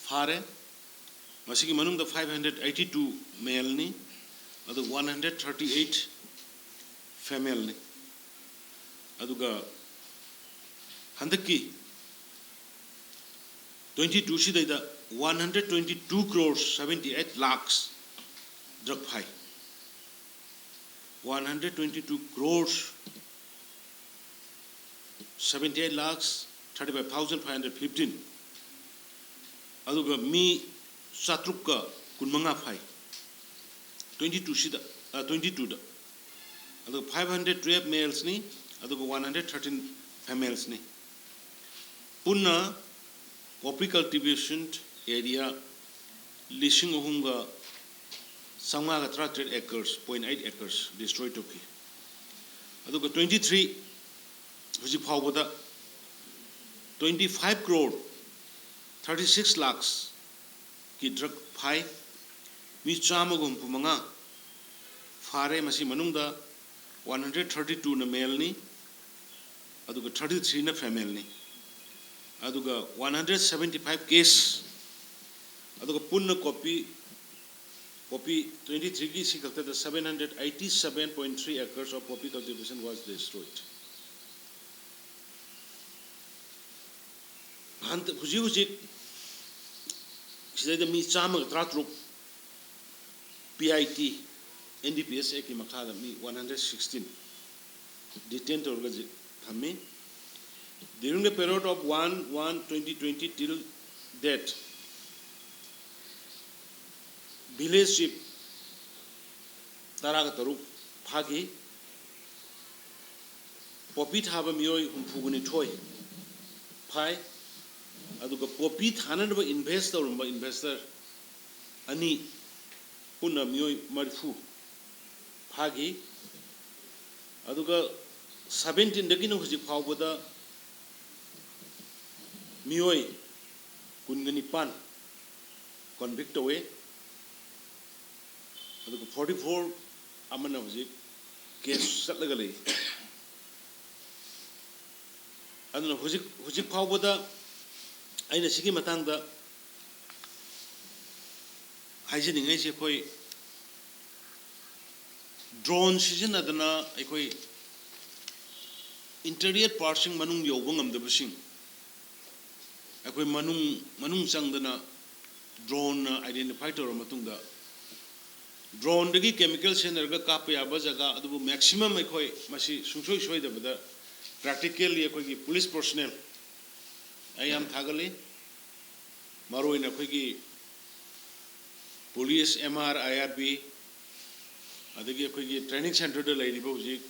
ꯐꯥꯔꯦ꯫ ꯃꯁꯤꯒꯤ ꯃꯅꯨꯡꯗ five hundred eighty two maleꯅꯤ, ꯑꯗꯨꯒ one hundred thirty eight femaleꯅꯤ꯫ ꯑꯗꯨꯒ ꯍꯟꯗꯛꯀꯤ twenty twoꯁꯤꯗꯩꯗ one hundred twenty two crore seventy eight lakhs drug ꯐꯥꯏ꯫ One hundred twenty two crore seventy eight lakhs thirty five thousand five hundred fifteen, ꯑꯗꯨꯒ ꯃꯤ ꯆꯥꯇ꯭ꯔꯨꯛꯀ ꯀꯨꯟꯃꯉꯥ ꯐꯥꯏ twenty twoꯁꯤꯗ, twenty twoꯗ꯫ ꯑꯗꯨꯒ five hundred twelve maleꯅꯤ, ꯑꯗꯨꯒ one hundred thirteen femaleꯅꯤ꯫ ꯄꯨꯟꯅ poppy cultivation area ꯂꯤꯁꯤꯡ ꯑꯍꯨꯝꯒ ꯆꯥꯝꯃꯉꯥꯒ ꯇꯔꯥꯇꯔꯦꯠ acres, point eight acres destroy ꯇꯧꯈꯤ꯫ ꯑꯗꯨꯒ twenty three ꯍꯧꯖꯤꯛ ꯐꯥꯎꯕꯗ twenty five crore thirty six lakhs ꯀꯤ ꯗ꯭ꯔꯒ ꯐꯥꯏ꯫ ꯃꯤ ꯆꯥꯝꯃꯒ ꯍꯨꯝꯐꯨ ꯃꯉꯥ ꯐꯥꯔꯦ꯫ ꯃꯁꯤ ꯃꯅꯨꯡꯗ ꯋꯥꯟ ꯍꯟꯗ꯭ꯔꯦꯠ ꯊꯥꯔꯇꯤ ꯇꯨꯅ ꯃꯦꯜꯅꯤ, ꯑꯗꯨꯒ ꯊꯥꯔꯇꯤ ꯊ꯭ꯔꯤꯅ ꯐꯦꯃꯦꯜꯅꯤ꯫ ꯑꯗꯨꯒ one hundred seventy five cases, ꯑꯗꯨꯒ ꯄꯨꯟꯅ ꯀꯣꯄꯤ ꯀꯣꯄꯤ ꯇ꯭ꯋꯦꯟꯇꯤ ꯊ꯭ꯔꯤꯒꯤ ꯁꯤ ꯈꯛꯇꯗ seven hundred eighty seven point three acres of poppy cultivation was destroyed. ꯍꯟꯗꯛ ꯍꯧꯖꯤꯛ ꯍꯧꯖꯤꯛ ꯁꯤꯗꯩꯗ ꯃꯤ ꯆꯥꯝꯃꯒ ꯇꯔꯥꯇꯔꯨꯛ P I T N D P S Actꯀꯤ ꯃꯈꯥꯗ ꯃꯤ one hundred sixteen detain ꯇꯧꯔꯒ ꯍꯧꯖꯤꯛ ꯊꯝꯃꯤ꯫ During the period of one one twenty twenty till date, village chief ꯇꯔꯥꯒ ꯇꯔꯨꯛ ꯐꯥꯈꯤ꯫ ꯄꯣꯄꯤ ꯊꯥꯕ ꯃꯤꯑꯣꯏ ꯍꯨꯝꯐꯨꯒ ꯅꯤꯊꯣꯏ ꯐꯥꯏ꯫ ꯑꯗꯨꯒ ꯄꯣꯄꯤ ꯊꯥꯅꯅꯕ invest ꯇꯧꯔꯝꯕ investor ꯑꯅꯤ, ꯄꯨꯟꯅ ꯃꯤꯑꯣꯏ ꯃꯔꯤꯐꯨ ꯐꯥꯈꯤ꯫ ꯑꯗꯨꯒ seventeenꯗꯒꯤꯅ ꯍꯧꯖꯤꯛ ꯐꯥꯎꯕꯗ ꯃꯤꯑꯣꯏ ꯀꯨꯟꯒ ꯅꯤꯄꯥꯟ convict ꯇꯧꯋꯦ꯫ ꯑꯗꯨꯒ forty four ꯑꯃꯅ ꯍꯧꯖꯤꯛ case ꯆꯠꯂꯒ ꯂꯩ꯫ ꯑꯗꯨꯅ ꯍꯧꯖꯤꯛ, ꯍꯧꯖꯤꯛ ꯐꯥꯎꯕꯗ ꯑꯩꯅ ꯁꯤꯒꯤ ꯃꯇꯥꯡꯗ ꯍꯥꯏꯖꯅꯤꯡꯉꯤꯁꯦ, ꯑꯩꯈꯣꯏ drone ꯁꯤꯖꯤꯟꯅꯗꯅ ꯑꯩꯈꯣꯏ interior partꯁꯤꯡ ꯃꯅꯨꯡ ꯌꯧꯕ ꯉꯝꯗꯕꯁꯤꯡ, ꯑꯩꯈꯣꯏ ꯃꯅꯨꯡ, ꯃꯅꯨꯡ ꯆꯪꯗꯅ droneꯅ identify ꯇꯧꯔꯕ ꯃꯇꯨꯡꯗ, droneꯗꯒꯤ chemical ꯁꯤꯖꯤꯟꯅꯔꯒ ꯀꯥꯞꯄ ꯌꯥꯕ ꯖꯒꯥ ꯑꯗꯨꯕꯨ maximum ꯑꯩꯈꯣꯏ ꯃꯁꯤ ꯁꯨꯡꯁꯣꯏ ꯁꯣꯏꯗꯕꯗ practically ꯑꯩꯈꯣꯏꯒꯤ police personnel ꯑꯩ ꯌꯥꯝ ꯊꯥꯒꯠꯂꯤ꯫ ꯃꯔꯨꯑꯣꯏꯅ ꯑꯩꯈꯣꯏꯒꯤ police, M R, I R B, ꯑꯗꯒꯤ ꯑꯩꯈꯣꯏꯒꯤ training centreꯗ ꯂꯩꯔꯤꯕ ꯍꯧꯖꯤꯛ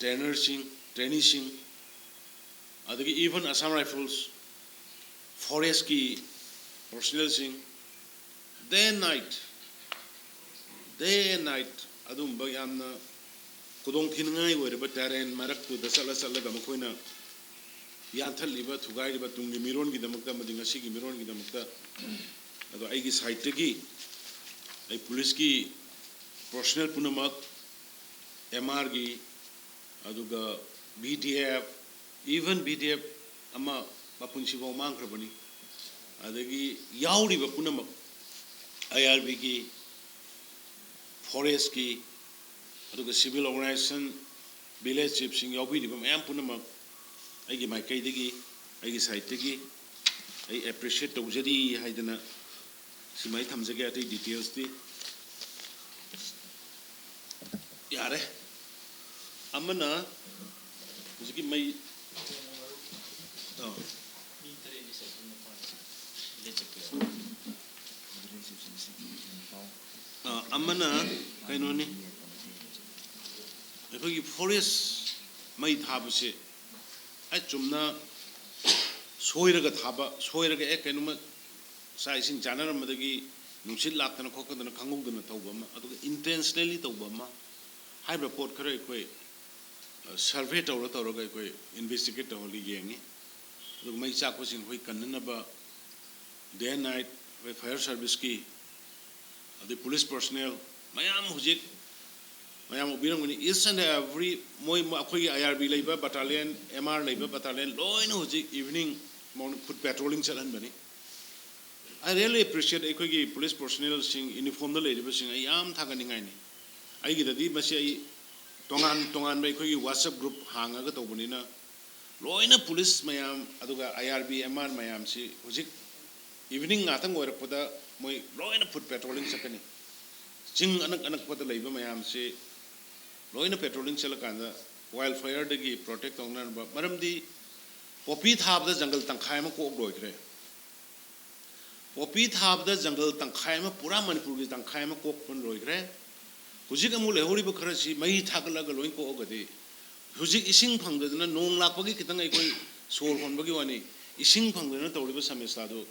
trainerꯁꯤꯡ, traineeꯁꯤꯡ, ꯑꯗꯒꯤ even Assam Rifles, forestꯀꯤ personnelꯁꯤꯡ, day and night, day and night ꯑꯗꯨꯒꯨꯝꯕ ꯌꯥꯝꯅ ꯈꯨꯗꯣꯡꯊꯤꯅꯤꯡꯉꯥꯏ ꯑꯣꯏꯔꯕ terrain ꯃꯔꯛꯇꯨꯗ ꯆꯠꯂ ꯆꯠꯂꯒ ꯃꯈꯣꯏꯅ ꯌꯥꯟꯊꯠꯂꯤꯕ, ꯊꯨꯒꯥꯏꯔꯤꯕ ꯇꯨꯡꯒꯤ ꯃꯤꯔꯣꯟꯒꯤꯗꯃꯛꯇ ꯑꯃꯗꯤ ꯉꯁꯤꯒꯤ ꯃꯤꯔꯣꯟꯒꯤꯗꯃꯛꯇ ꯑꯗꯣ ꯑꯩꯒꯤ ꯁꯥꯏꯠꯇꯒꯤ ꯑꯩ ꯄꯨꯂꯤꯁꯀꯤ ꯄꯔꯁꯣꯅꯦꯜ ꯄꯨꯝꯅꯃꯛ, ꯑꯦꯝ ꯑꯥꯔꯒꯤ, ꯑꯗꯨꯒ B D F, even B D F ꯑꯃ ꯃꯄꯨꯟꯁꯤꯐꯥꯎ ꯃꯥꯡꯈ꯭ꯔꯕꯅꯤ, ꯑꯗꯒꯤ ꯌꯥꯎꯔꯤꯕ ꯄꯨꯝꯅꯃꯛ, ꯑꯥꯏ ꯑꯥꯔ ꯕꯤꯒꯤ, ꯐꯣꯔꯦꯁꯀꯤ, ꯑꯗꯨꯒ ꯁꯤꯚꯤꯜ ꯑꯣꯔꯒꯅꯥꯏꯖꯦꯁꯟ, ꯚꯤꯂꯦꯖ ꯆꯤꯐꯁꯤꯡ ꯌꯥꯎꯕꯤꯔꯤꯕ ꯃꯌꯥꯝ ꯄꯨꯝꯅꯃꯛ ꯑꯩꯒꯤ ꯃꯥꯏꯀꯩꯗꯒꯤ, ꯑꯩꯒꯤ ꯁꯥꯏꯠꯇꯒꯤ ꯑꯩ ꯑꯦꯄ꯭ꯔꯤꯁꯤꯌꯦꯠ ꯇꯧꯖꯔꯤ ꯍꯥꯏꯗꯅ ꯁꯤꯃ ꯑꯩ ꯊꯝꯖꯒꯦ꯫ ꯑꯇꯩ ꯗꯤꯇꯦꯜꯁꯇꯤ ꯌꯥꯔꯦ꯫ ꯑꯃꯅ ꯍꯧꯖꯤꯛꯀꯤ ꯃꯩ, ꯑꯥ꯫ ꯑꯥ, ꯑꯃꯅ ꯀꯩꯅꯣꯅꯤ, ꯑꯩꯈꯣꯏꯒꯤ ꯐꯣꯔꯦꯁ ꯃꯩ ꯊꯥꯕꯁꯦ ꯑꯩ ꯆꯨꯝꯅ ꯁꯣꯏꯔꯒ ꯊꯥꯕ, ꯁꯣꯏꯔꯒ ꯑꯦ ꯀꯩꯅꯣꯝꯃ ꯆꯥꯛ ꯏꯁꯤꯡ ꯆꯥꯅꯔꯝꯕꯗꯒꯤ ꯅꯨꯡꯁꯤꯠ ꯂꯥꯛꯇꯅ ꯈꯣꯠꯀꯗꯅ ꯈꯪꯍꯧꯗꯅ ꯇꯧꯕ ꯑꯃ, ꯑꯗꯨꯒ ꯏꯟꯇꯦꯟꯁꯅꯦꯜꯂꯤ ꯇꯧꯕ ꯑꯃ ꯍꯥꯏꯕ ꯄꯣꯠ ꯈꯔ ꯑꯩꯈꯣꯏ, ꯑ, ꯁꯔꯚꯦ ꯇꯧꯔ ꯇꯧꯔꯒ ꯑꯩꯈꯣꯏ ꯏꯟꯚꯦꯁꯇꯤꯒꯦꯠ ꯇꯧꯍꯜꯂꯤ, ꯌꯦꯡꯉꯤ꯫ ꯑꯗꯨꯒ ꯃꯩ ꯆꯥꯛꯄꯁꯤꯡ ꯑꯩꯈꯣꯏ ꯀꯟꯅꯅꯕ day and night ꯑꯩꯈꯣꯏ ꯐꯥꯌꯔ ꯁꯥꯔꯚꯤꯁꯀꯤ, ꯑꯗꯩ ꯄꯨꯂꯤꯁ ꯄꯔꯁꯣꯅꯦꯜ ꯃꯌꯥꯝ ꯍꯧꯖꯤꯛ ꯃꯌꯥꯝ ꯎꯕꯤꯔꯝꯒꯅꯤ, each and every ꯃꯣꯏ, ꯑꯩꯈꯣꯏꯒꯤ ꯑꯥꯏ ꯑꯥꯔ ꯕꯤ ꯂꯩꯕ ꯕꯇꯥꯂꯤꯌꯟ, ꯑꯦꯝ ꯑꯥꯔ ꯂꯩꯕ ꯕꯇꯥꯂꯤꯌꯟ ꯂꯣꯏꯅ ꯍꯧꯖꯤꯛ ꯏꯚꯤꯅꯤꯡ ꯃꯣꯔꯅꯤꯡ ꯐꯨꯠ ꯄꯦꯇ꯭ꯔꯣꯂꯤꯡ ꯆꯠꯍꯟꯕꯅꯤ꯫ I really appreciate ꯑꯩꯈꯣꯏꯒꯤ ꯄꯨꯂꯤꯁ ꯄꯔꯁꯣꯅꯦꯜꯁꯤꯡ, ꯌꯨꯅꯤꯐꯣꯔꯝꯗ ꯂꯩꯔꯤꯕꯁꯤꯡ ꯑꯩ ꯌꯥꯝ ꯊꯥꯒꯠꯅꯤꯡꯉꯥꯏꯅꯤ꯫ ꯑꯩꯒꯤꯗꯗꯤ ꯃꯁꯤ ꯑꯩ ꯇꯣꯉꯥꯟ ꯇꯣꯉꯥꯟꯕ ꯑꯩꯈꯣꯏꯒꯤ WhatsApp group ꯍꯥꯡꯉꯒ ꯇꯧꯕꯅꯤꯅ, ꯂꯣꯏꯅ ꯄꯨꯂꯤꯁ ꯃꯌꯥꯝ, ꯑꯗꯨꯒ ꯑꯥꯏ ꯑꯥꯔ ꯕꯤ, ꯑꯦꯝ ꯑꯥꯔ ꯃꯌꯥꯝꯁꯤ ꯍꯧꯖꯤꯛ ꯏꯚꯤꯅꯤꯡ ꯉꯥꯛꯇꯪ ꯑꯣꯏꯔꯛꯄꯗ ꯃꯣꯏ ꯂꯣꯏꯅ ꯐꯨꯠ ꯄꯦꯇ꯭ꯔꯣꯂꯤꯡ ꯆꯠꯀꯅꯤ꯫ ꯆꯤꯡ ꯑꯅꯛ ꯑꯅꯛꯄꯗ ꯂꯩꯕ ꯃꯌꯥꯝꯁꯤ ꯂꯣꯏꯅ ꯄꯦꯇ꯭ꯔꯣꯂꯤꯡ ꯆꯠꯂꯀꯥꯟꯗ ꯋꯥꯏꯜ ꯐꯥꯌꯔꯗꯒꯤ ꯄ꯭ꯔꯣꯇꯦꯛ ꯇꯧꯅꯅꯕ, ꯃꯔꯝꯗꯤ ꯄꯣꯄꯤ ꯊꯥꯕꯗ ꯖꯪꯒꯜ ꯇꯪꯈꯥꯏ ꯑꯃ ꯀꯣꯛ ꯂꯣꯏꯈ꯭ꯔꯦ꯫ ꯄꯣꯄꯤ ꯊꯥꯕꯗ ꯖꯪꯒꯜ ꯇꯪꯈꯥꯏ ꯑꯃ, ꯄꯨꯔꯥ ꯃꯅꯤꯄꯨꯔꯒꯤ ꯇꯪꯈꯥꯏ ꯑꯃ ꯀꯣꯛꯄ ꯂꯣꯏꯈ꯭ꯔꯦ꯫ ꯍꯧꯖꯤꯛ ꯑꯃꯨꯛ ꯂꯩꯍꯧꯔꯤꯕ ꯈꯔꯁꯤ ꯃꯩ ꯊꯥꯒꯠꯂꯒ ꯂꯣꯏ ꯀꯣꯛꯑꯒꯗꯤ, ꯍꯧꯖꯤꯛ ꯏꯁꯤꯡ ꯐꯪꯗꯗꯅ, ꯅꯣꯡ ꯂꯥꯛꯄꯒꯤ ꯈꯤꯇꯪ ꯑꯩꯈꯣꯏ ꯁꯣꯔ ꯍꯣꯟꯕꯒꯤ ꯋꯥꯅꯤ, ꯏꯁꯤꯡ ꯐꯪꯗꯗꯅ ꯇꯧꯔꯤꯕ ꯁꯃꯁ꯭ꯌꯥꯗꯨ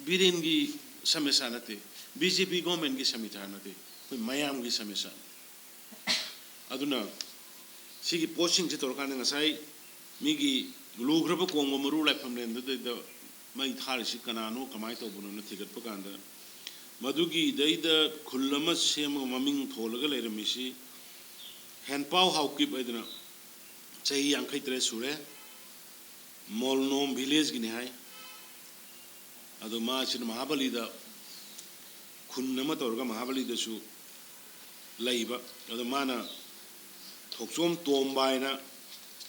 ꯕꯤꯔꯦꯟꯒꯤ ꯁꯃꯁ꯭ꯌꯥ ꯅꯠꯇꯦ, ꯕꯤ ꯖꯦ ꯄꯤ ꯒꯣꯔꯃꯦꯟꯒꯤ ꯁꯃꯁ꯭ꯌꯥ ꯅꯠꯇꯦ, ꯑꯩꯈꯣꯏ ꯃꯌꯥꯝꯒꯤ ꯁꯃꯁ꯭ꯌꯥꯅꯤ꯫ ꯑꯗꯨꯅ ꯁꯤꯒꯤ ꯄꯣꯠꯁꯤꯡꯁꯤ ꯇꯧꯔꯀꯥꯟꯗ ꯉꯁꯥꯏ ꯃꯤꯒꯤ ꯂꯨꯈ꯭ꯔꯕ ꯀꯣꯡꯕ ꯃꯔꯨ ꯂꯥꯏꯐꯝꯂꯦꯟꯗꯨꯗꯩꯗ ꯃꯩ ꯊꯥꯔꯤꯁꯤ ꯀꯅꯥꯅꯣ, ꯀꯃꯥꯏꯅ ꯇꯧꯕꯅꯣꯅ ꯊꯤꯒꯠꯄ ꯀꯥꯟꯗ, ꯃꯗꯨꯒꯤꯗꯩꯗ ꯈꯨꯜ ꯑꯃ ꯁꯦꯝꯃꯒ ꯃꯃꯤꯡ ꯊꯣꯜꯂꯒ ꯂꯩꯔꯝꯃꯤꯁꯤ ꯍꯦꯟꯄꯥꯎ ꯍꯥꯎꯀꯤꯞ ꯍꯥꯏꯗꯅ, ꯆꯍꯤ ꯌꯥꯡꯈꯩ ꯇꯔꯦꯠ ꯁꯨꯔꯦ, ꯃꯣꯜꯅꯣꯝ ꯚꯤꯂꯦꯖꯀꯤꯅꯤ ꯍꯥꯏ꯫ ꯑꯗꯣ ꯃꯥꯁꯤꯅ ꯃꯍꯥꯕꯂꯤꯗ ꯈꯨꯟ ꯑꯃ ꯇꯧꯔꯒ ꯃꯍꯥꯕꯂꯤꯗꯁꯨ ꯂꯩꯕ꯫ ꯑꯗꯣ ꯃꯥꯅ ꯊꯣꯛꯆꯣꯝ ꯇꯣꯝꯕ ꯍꯥꯏꯅ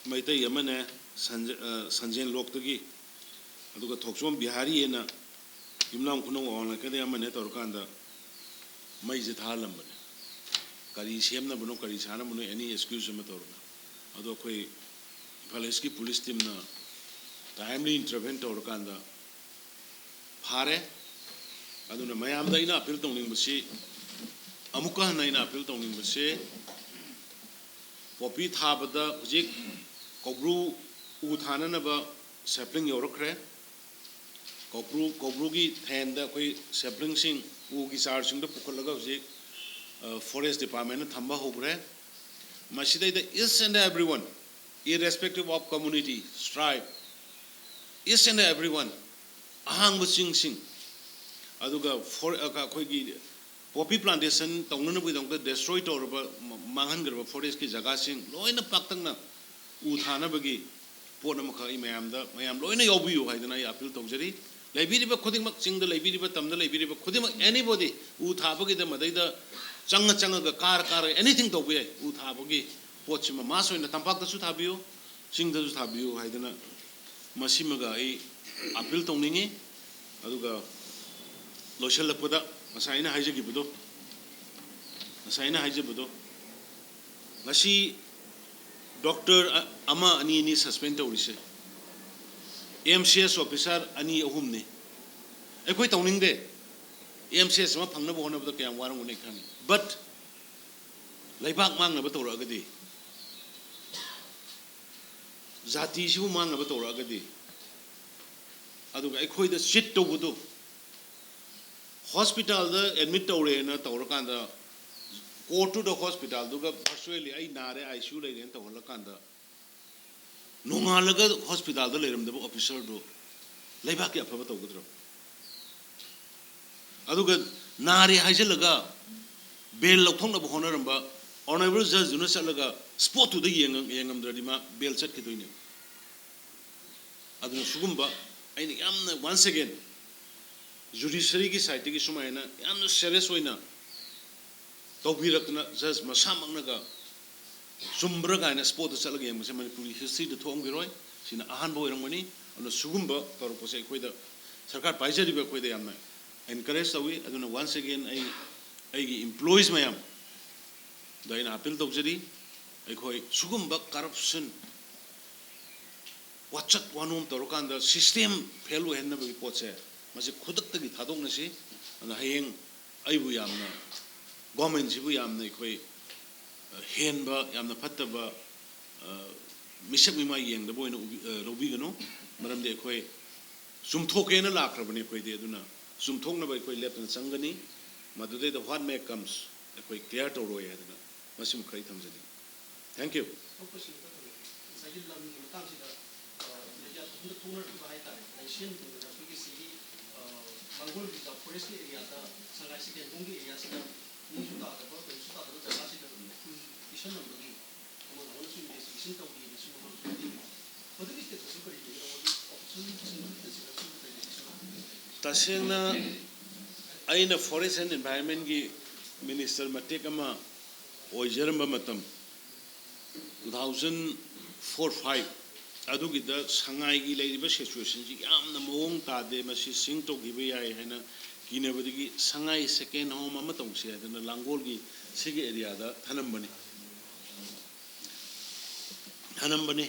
ꯃꯩꯇꯩ ꯑꯃꯅꯦ, ꯁꯟꯖ-, ꯑ, ꯁꯟꯖꯦꯟ ꯂꯣꯛꯇꯒꯤ, ꯑꯗꯨꯒ ꯊꯣꯛꯆꯣꯝ ꯕꯤꯍꯥꯔꯤ ꯍꯥꯏꯅ ꯌꯨꯝꯅꯥꯝ ꯈꯨꯅꯧ ꯑꯋꯥꯡ ꯂꯩꯀꯥꯏꯗꯒꯤ ꯑꯃꯅꯦ ꯇꯧꯔꯀꯥꯟꯗ ꯃꯩꯁꯦ ꯊꯥꯍꯜꯂꯝꯕꯅꯦ꯫ ꯀꯔꯤ ꯁꯦꯝꯅꯕꯅꯣ, ꯀꯔꯤ ꯁꯥꯅꯕꯅꯣ, ꯑꯦꯅꯤ ꯑꯦꯛꯁꯀ꯭ꯌꯨꯁ ꯑꯃ ꯇꯧꯔꯒ꯫ ꯑꯗꯣ ꯑꯩꯈꯣꯏ ꯏꯝꯐꯥꯜ ꯏꯁꯀꯤ ꯄꯨꯂꯤꯁ ꯇꯤꯝꯅ ꯇꯥꯏꯝꯂꯤ ꯏꯟꯇꯔꯚꯦꯟ ꯇꯧꯔꯀꯥꯟꯗ ꯐꯥꯔꯦ꯫ ꯑꯗꯨꯅ ꯃꯌꯥꯝꯗ ꯑꯩꯅ ꯑꯄꯤꯜ ꯇꯧꯅꯤꯡꯕꯁꯤ, ꯑꯃꯨꯛꯀ ꯍꯟꯅ ꯑꯩꯅ ꯑꯄꯤꯜ ꯇꯧꯅꯤꯡꯕꯁꯤ, ꯄꯣꯄꯤ ꯊꯥꯕꯗ ꯍꯧꯖꯤꯛ ꯀꯧꯕ꯭ꯔꯨ ꯎ ꯊꯥꯅꯅꯕ ꯁꯦꯄ꯭ꯂꯤꯡ ꯌꯧꯔꯛꯈ꯭ꯔꯦ꯫ ꯀꯧꯕ꯭ꯔꯨ, ꯀꯧꯕ꯭ꯔꯨꯒꯤ ꯊꯦꯟꯗ ꯑꯩꯈꯣꯏ ꯁꯦꯄ꯭ꯂꯤꯡꯁꯤꯡ, ꯎꯒꯤ ꯆꯥꯔꯁꯤꯡꯗꯣ ꯄꯨꯈꯠꯂꯒ ꯍꯧꯖꯤꯛ, ꯑ, ꯐꯣꯔꯦꯁ ꯗꯤꯄꯥꯔꯠꯃꯦꯟꯅ ꯊꯝꯕ ꯍꯧꯈ꯭ꯔꯦ꯫ ꯃꯁꯤꯗꯩꯗ each and everyone, irrespective of community, tribe, each and everyone, ꯑꯍꯥꯡꯕ ꯆꯤꯡꯁꯤꯡ, ꯑꯗꯨꯒ ꯐꯣꯔ-, ꯑ, ꯑꯩꯈꯣꯏꯒꯤ ꯄꯣꯄꯤ ꯄ꯭ꯂꯥꯟꯇꯦꯁꯟ ꯇꯧꯅꯅꯕꯒꯤꯗꯃꯛꯇ ꯗꯦꯁꯇ꯭ꯔꯣꯏ ꯇꯧꯔꯕ, ꯃ-, ꯃꯥꯡꯍꯟꯈ꯭ꯔꯕ ꯐꯣꯔꯦꯁꯀꯤ ꯖꯒꯥꯁꯤꯡ ꯂꯣꯏꯅ ꯄꯥꯛꯇꯛꯅ ꯎ ꯊꯥꯅꯕꯒꯤ ꯄꯣꯠ ꯑꯃꯈꯛ ꯑꯩ ꯃꯌꯥꯝꯗ, ꯃꯌꯥꯝ ꯂꯣꯏꯅ ꯌꯥꯎꯕꯤꯌꯨ ꯍꯥꯏꯗꯅ ꯑꯩ ꯑꯄꯤꯜ ꯇꯧꯖꯔꯤ꯫ ꯂꯩꯕꯤꯔꯤꯕ ꯈꯨꯗꯤꯡꯃꯛ, ꯆꯤꯡꯗ ꯂꯩꯕꯤꯔꯤꯕ, ꯇꯝꯗ ꯂꯩꯕꯤꯔꯤꯕ ꯈꯨꯗꯤꯡꯃꯛ, anybody, ꯎ ꯊꯥꯕꯒꯤꯗ ꯃꯗꯩꯗ ꯆꯪꯉ ꯆꯪꯉꯒ, ꯀꯥꯔ ꯀꯥꯔꯒ, anything ꯇꯧꯕ ꯌꯥꯏ꯫ ꯎ ꯊꯥꯕꯒꯤ ꯄꯣꯠꯁꯤꯃ ꯃꯥꯁ ꯑꯣꯏꯅ ꯇꯝꯄꯥꯛꯇꯁꯨ ꯊꯥꯕꯤꯌꯨ, ꯆꯤꯡꯗꯁꯨ ꯊꯥꯕꯤꯌꯨ ꯍꯥꯏꯗꯅ ꯃꯁꯤꯃꯒ ꯑꯩ ꯑꯄꯤꯜ ꯇꯧꯅꯤꯡꯉꯤ꯫ ꯑꯗꯨꯒ ꯂꯣꯏꯁꯤꯜꯂꯛꯄꯗ ꯉꯁꯥꯏ ꯑꯩꯅ ꯍꯥꯏꯖꯈꯤꯕꯗꯣ, ꯉꯁꯥꯏ ꯑꯩꯅ ꯍꯥꯏꯖꯕꯗꯣ, ꯉꯁꯤ ꯗꯣꯛꯇꯔ ꯑ-, ꯑꯃ, ꯑꯅꯤ, ꯑꯅꯤ ꯁꯁꯄꯦꯟ ꯇꯧꯔꯤꯁꯦ, ꯑꯦꯝ ꯁꯤ ꯑꯦꯁ ꯑꯣꯐꯤꯁꯥꯔ ꯑꯅꯤ, ꯑꯍꯨꯝꯅꯤ꯫ ꯑꯩꯈꯣꯏ ꯇꯧꯅꯤꯡꯗꯦ꯫ ꯑꯦꯝ ꯁꯤ ꯑꯦꯁ ꯑꯃ ꯐꯪꯅꯕ ꯍꯣꯠꯅꯕꯗ ꯀꯌꯥꯝ ꯋꯥꯔꯝꯒꯅꯤ ꯈꯪꯉꯤ꯫ But ꯂꯩꯕꯥꯛ ꯃꯥꯡꯅꯕ ꯇꯧꯔꯛꯑꯒꯗꯤ, ꯖꯥꯇꯤꯁꯤꯕꯨ ꯃꯥꯡꯅꯕ ꯇꯧꯔꯛꯑꯒꯗꯤ, ꯑꯗꯨꯒ ꯑꯩꯈꯣꯏꯗ ꯆꯤꯠ ꯇꯧꯕꯗꯨ, ꯍꯣꯁꯄꯤꯇꯥꯜꯗ ꯑꯦꯗꯃꯤꯠ ꯇꯧꯔꯦꯅ ꯇꯧꯔꯀꯥꯟꯗ, ꯀꯣꯔꯠꯇꯨꯗ ꯍꯣꯁꯄꯤꯇꯥꯜꯗꯨꯒ ꯚꯔꯆꯨꯋꯦꯜꯂꯤ "ꯑꯩ ꯅꯥꯔꯦ, ꯑꯥꯏ ꯁꯤ ꯌꯨ ꯂꯩꯔꯦꯅ" ꯇꯧꯍꯜꯂꯀꯥꯟꯗ, ꯅꯣꯡꯉꯥꯜꯂꯒ ꯍꯣꯁꯄꯤꯇꯥꯜꯗ ꯂꯩꯔꯝꯗꯕ ꯑꯣꯐꯤꯁꯔꯗꯨ ꯂꯩꯕꯥꯛꯀꯤ ꯑꯐꯕ ꯇꯧꯒꯗ꯭ꯔꯣ? ꯑꯗꯨꯒ ꯅꯥꯔꯦ ꯍꯥꯏꯖꯤꯜꯂꯒ ꯕꯦꯜ ꯂꯧꯊꯣꯛꯅꯕ ꯍꯣꯠꯅꯔꯝꯕ ꯑꯣꯅꯔꯦꯕꯜ ꯖꯖꯇꯨꯅ ꯆꯠꯂꯒ ꯁ꯭ꯄꯣꯠꯇꯨꯗ ꯌꯦꯡꯉꯝꯗ꯭ꯔꯗꯤ ꯃꯥ ꯕꯦꯜ ꯆꯠꯈꯤꯗꯣꯏꯅꯦ꯫ ꯑꯗꯨꯅ ꯁꯤꯒꯨꯝꯕ ꯑꯩꯅ ꯌꯥꯝꯅ, ꯋꯥꯟꯁ ꯑꯦꯒꯦꯟ, ꯖꯨꯗꯤꯁꯔꯤꯒꯤ ꯁꯥꯏꯠꯇꯒꯤ ꯁꯨꯃꯥꯏꯅ ꯌꯥꯝꯅ ꯁꯦꯔꯤꯌꯁ ꯑꯣꯏꯅ ꯇꯧꯕꯤꯔꯛꯇꯅ ꯖꯖ ꯃꯁꯥꯃꯛꯅꯒ ꯆꯨꯝꯕ꯭ꯔꯥ ꯀꯥꯏꯅ ꯁ꯭ꯄꯣꯠꯇ ꯆꯠꯂꯒ ꯌꯦꯡꯕꯁꯦ ꯃꯅꯤꯄꯨꯔꯒꯤ ꯍꯤꯁꯇ꯭ꯔꯤꯗ ꯊꯣꯛꯑꯝꯈꯤꯔꯣꯏ꯫ ꯁꯤꯅ ꯑꯍꯥꯟꯕ ꯑꯣꯏꯔꯝꯒꯅꯤ꯫ ꯑꯗꯨꯅ ꯁꯤꯒꯨꯝꯕ ꯇꯧꯔꯛꯄꯁꯦ ꯑꯩꯈꯣꯏꯗ, ꯁꯔꯀꯥꯔ ꯄꯥꯏꯖꯔꯤꯕ ꯑꯩꯈꯣꯏꯗ ꯌꯥꯝꯅ ꯑꯦꯟꯀꯔꯦꯖ ꯇꯧꯏ꯫ ꯑꯗꯨꯅ ꯋꯥꯟꯁ ꯑꯦꯒꯦꯟ ꯑꯩ ꯑꯩꯒꯤ ꯏꯝꯄ꯭ꯂꯣꯌꯤꯁ ꯃꯌꯥꯝꯗ ꯑꯩꯅ ꯑꯄꯤꯜ ꯇꯧꯖꯔꯤ, ꯑꯩꯈꯣꯏ ꯁꯤꯒꯨꯝꯕ ꯀꯔꯞꯁꯟ, ꯋꯥꯆꯠ ꯋꯥꯅꯣꯝ ꯇꯧꯔꯀꯥꯟꯗ ꯁꯤꯁꯇꯦꯝ ꯐꯦꯜ ꯑꯣꯏꯍꯟꯅꯕꯒꯤ ꯄꯣꯠꯁꯦ, ꯃꯁꯤ ꯈꯨꯗꯛꯇꯒꯤ ꯊꯥꯗꯣꯛꯅꯁꯤ꯫ ꯑꯗꯨꯅ ꯍꯌꯦꯡ ꯑꯩꯕꯨ ꯌꯥꯝꯅ, ꯒꯣꯔꯃꯦꯟꯁꯤꯕꯨ ꯌꯥꯝꯅ ꯑꯩꯈꯣꯏ, ꯑ, ꯍꯦꯟꯕ, ꯌꯥꯝꯅ ꯐꯠꯇꯕ, ꯑ, ꯃꯤꯁꯛ ꯃꯤꯃꯥꯏ ꯌꯦꯡꯗꯕ ꯑꯣꯏꯅ ꯎꯕꯤ-, ꯑ, ꯂꯧꯕꯤꯒꯅꯨ꯫ ꯃꯔꯝꯗꯤ ꯑꯩꯈꯣꯏ ꯆꯨꯝꯊꯣꯛꯀꯦꯅ ꯂꯥꯛꯈ꯭ꯔꯕꯅꯤ ꯑꯩꯈꯣꯏꯗꯤ꯫ ꯑꯗꯨꯅ ꯆꯨꯝꯊꯣꯛꯅꯕ ꯑꯩꯈꯣꯏ ꯂꯦꯞꯇꯅ ꯆꯪꯒꯅꯤ꯫ ꯃꯗꯨꯗꯩꯗ what may comes ꯑꯩꯈꯣꯏ ꯀ꯭ꯂꯤꯌꯥꯔ ꯇꯧꯔꯣꯏ ꯍꯥꯏꯗꯅ ꯃꯁꯤꯃ ꯑꯩ ꯊꯝꯖꯅꯤꯡꯏ꯫ Thank you꯫ ꯑꯇꯣꯞꯄꯁꯤꯡ ꯑꯃꯈꯛꯇꯅꯦ꯫ ꯉꯁꯥꯏꯒꯤ ꯂꯝꯒꯤ ꯃꯇꯥꯡꯁꯤꯗ, ꯑ, ꯃꯦꯗꯤꯌꯥꯗ ꯍꯟꯗꯛ ꯊꯣꯛꯅꯔꯛꯈꯤꯕ ꯍꯥꯏꯇꯥꯔꯦ, ꯂꯩꯁꯦꯝꯗꯨꯅ ꯑꯩꯈꯣꯏꯒꯤ ꯁꯤꯒꯤ, ꯑ, ꯂꯥꯡꯒꯣꯜ ꯔꯤꯖꯥꯔꯚ ꯐꯣꯔꯦꯁꯀꯤ ꯑꯦꯔꯤꯌꯥꯗ ꯁꯉꯥꯏ ꯁꯤꯀꯦꯟ ꯍꯣꯝꯒꯤ ꯑꯦꯔꯤꯌꯥꯁꯤꯗ ꯃꯤꯁꯨ ꯇꯥꯗꯕ, ꯀꯔꯤꯁꯨ ꯇꯥꯗꯕ ꯖꯒꯥꯁꯤꯗ ꯈꯨꯜ ꯄꯤꯁꯟꯅꯕꯒꯤ ꯑꯃꯅ ꯑꯃꯅꯁꯨ ꯏꯟꯚꯦꯁꯇꯤꯒꯦꯁꯟ ꯇꯧꯈꯤ ꯍꯥꯏꯅꯁꯨ ꯃꯃꯥꯡꯁꯨ ꯍꯥꯏꯕꯤꯔꯤ꯫ ꯃꯗꯨꯒꯤ ꯁ꯭ꯇꯦꯇꯁꯇꯨ ꯀꯔꯤ ꯂꯩꯒꯦ? ꯅꯉꯣꯟꯗ ꯑꯣꯐꯤꯁꯤꯌꯦꯜ ꯁꯤꯟꯕ ꯅꯠꯇ꯭ꯔꯒ ꯁꯤꯒꯤ ꯀꯔꯤ ꯂꯩꯒꯦ? ꯇꯁꯦꯡꯅ ꯑꯩꯅ ꯐꯣꯔꯦꯁ ꯑꯦꯟ ꯏꯟꯚꯥꯏꯔꯟꯃꯦꯟꯒꯤ ꯃꯤꯅꯤꯁꯇꯔ ꯃꯇꯦꯛ ꯑꯃ ꯑꯣꯏꯖꯔꯝꯕ ꯃꯇꯝ, two thousand four five, ꯑꯗꯨꯒꯤꯗ ꯁꯉꯥꯏꯒꯤ ꯂꯩꯔꯤꯕ ꯁꯤꯆꯨꯋꯦꯁꯟꯁꯤ ꯌꯥꯝꯅ ꯃꯑꯣꯡ ꯇꯥꯗꯦ, ꯃꯁꯤ ꯁꯤꯡ ꯇꯧꯈꯤꯕ ꯌꯥꯏ ꯍꯥꯏꯅ ꯀꯤꯅꯕꯗꯒꯤ ꯁꯉꯥꯏ ꯁꯦꯀꯦꯟ ꯍꯣꯝ ꯑꯃ ꯇꯧꯁꯤ ꯍꯥꯏꯗꯅ ꯂꯥꯡꯒꯣꯜꯒꯤ ꯁꯤꯒꯤ ꯑꯦꯔꯤꯌꯥꯗ ꯊꯅꯝꯕꯅꯤ꯫ ꯊꯅꯝꯕꯅꯤ꯫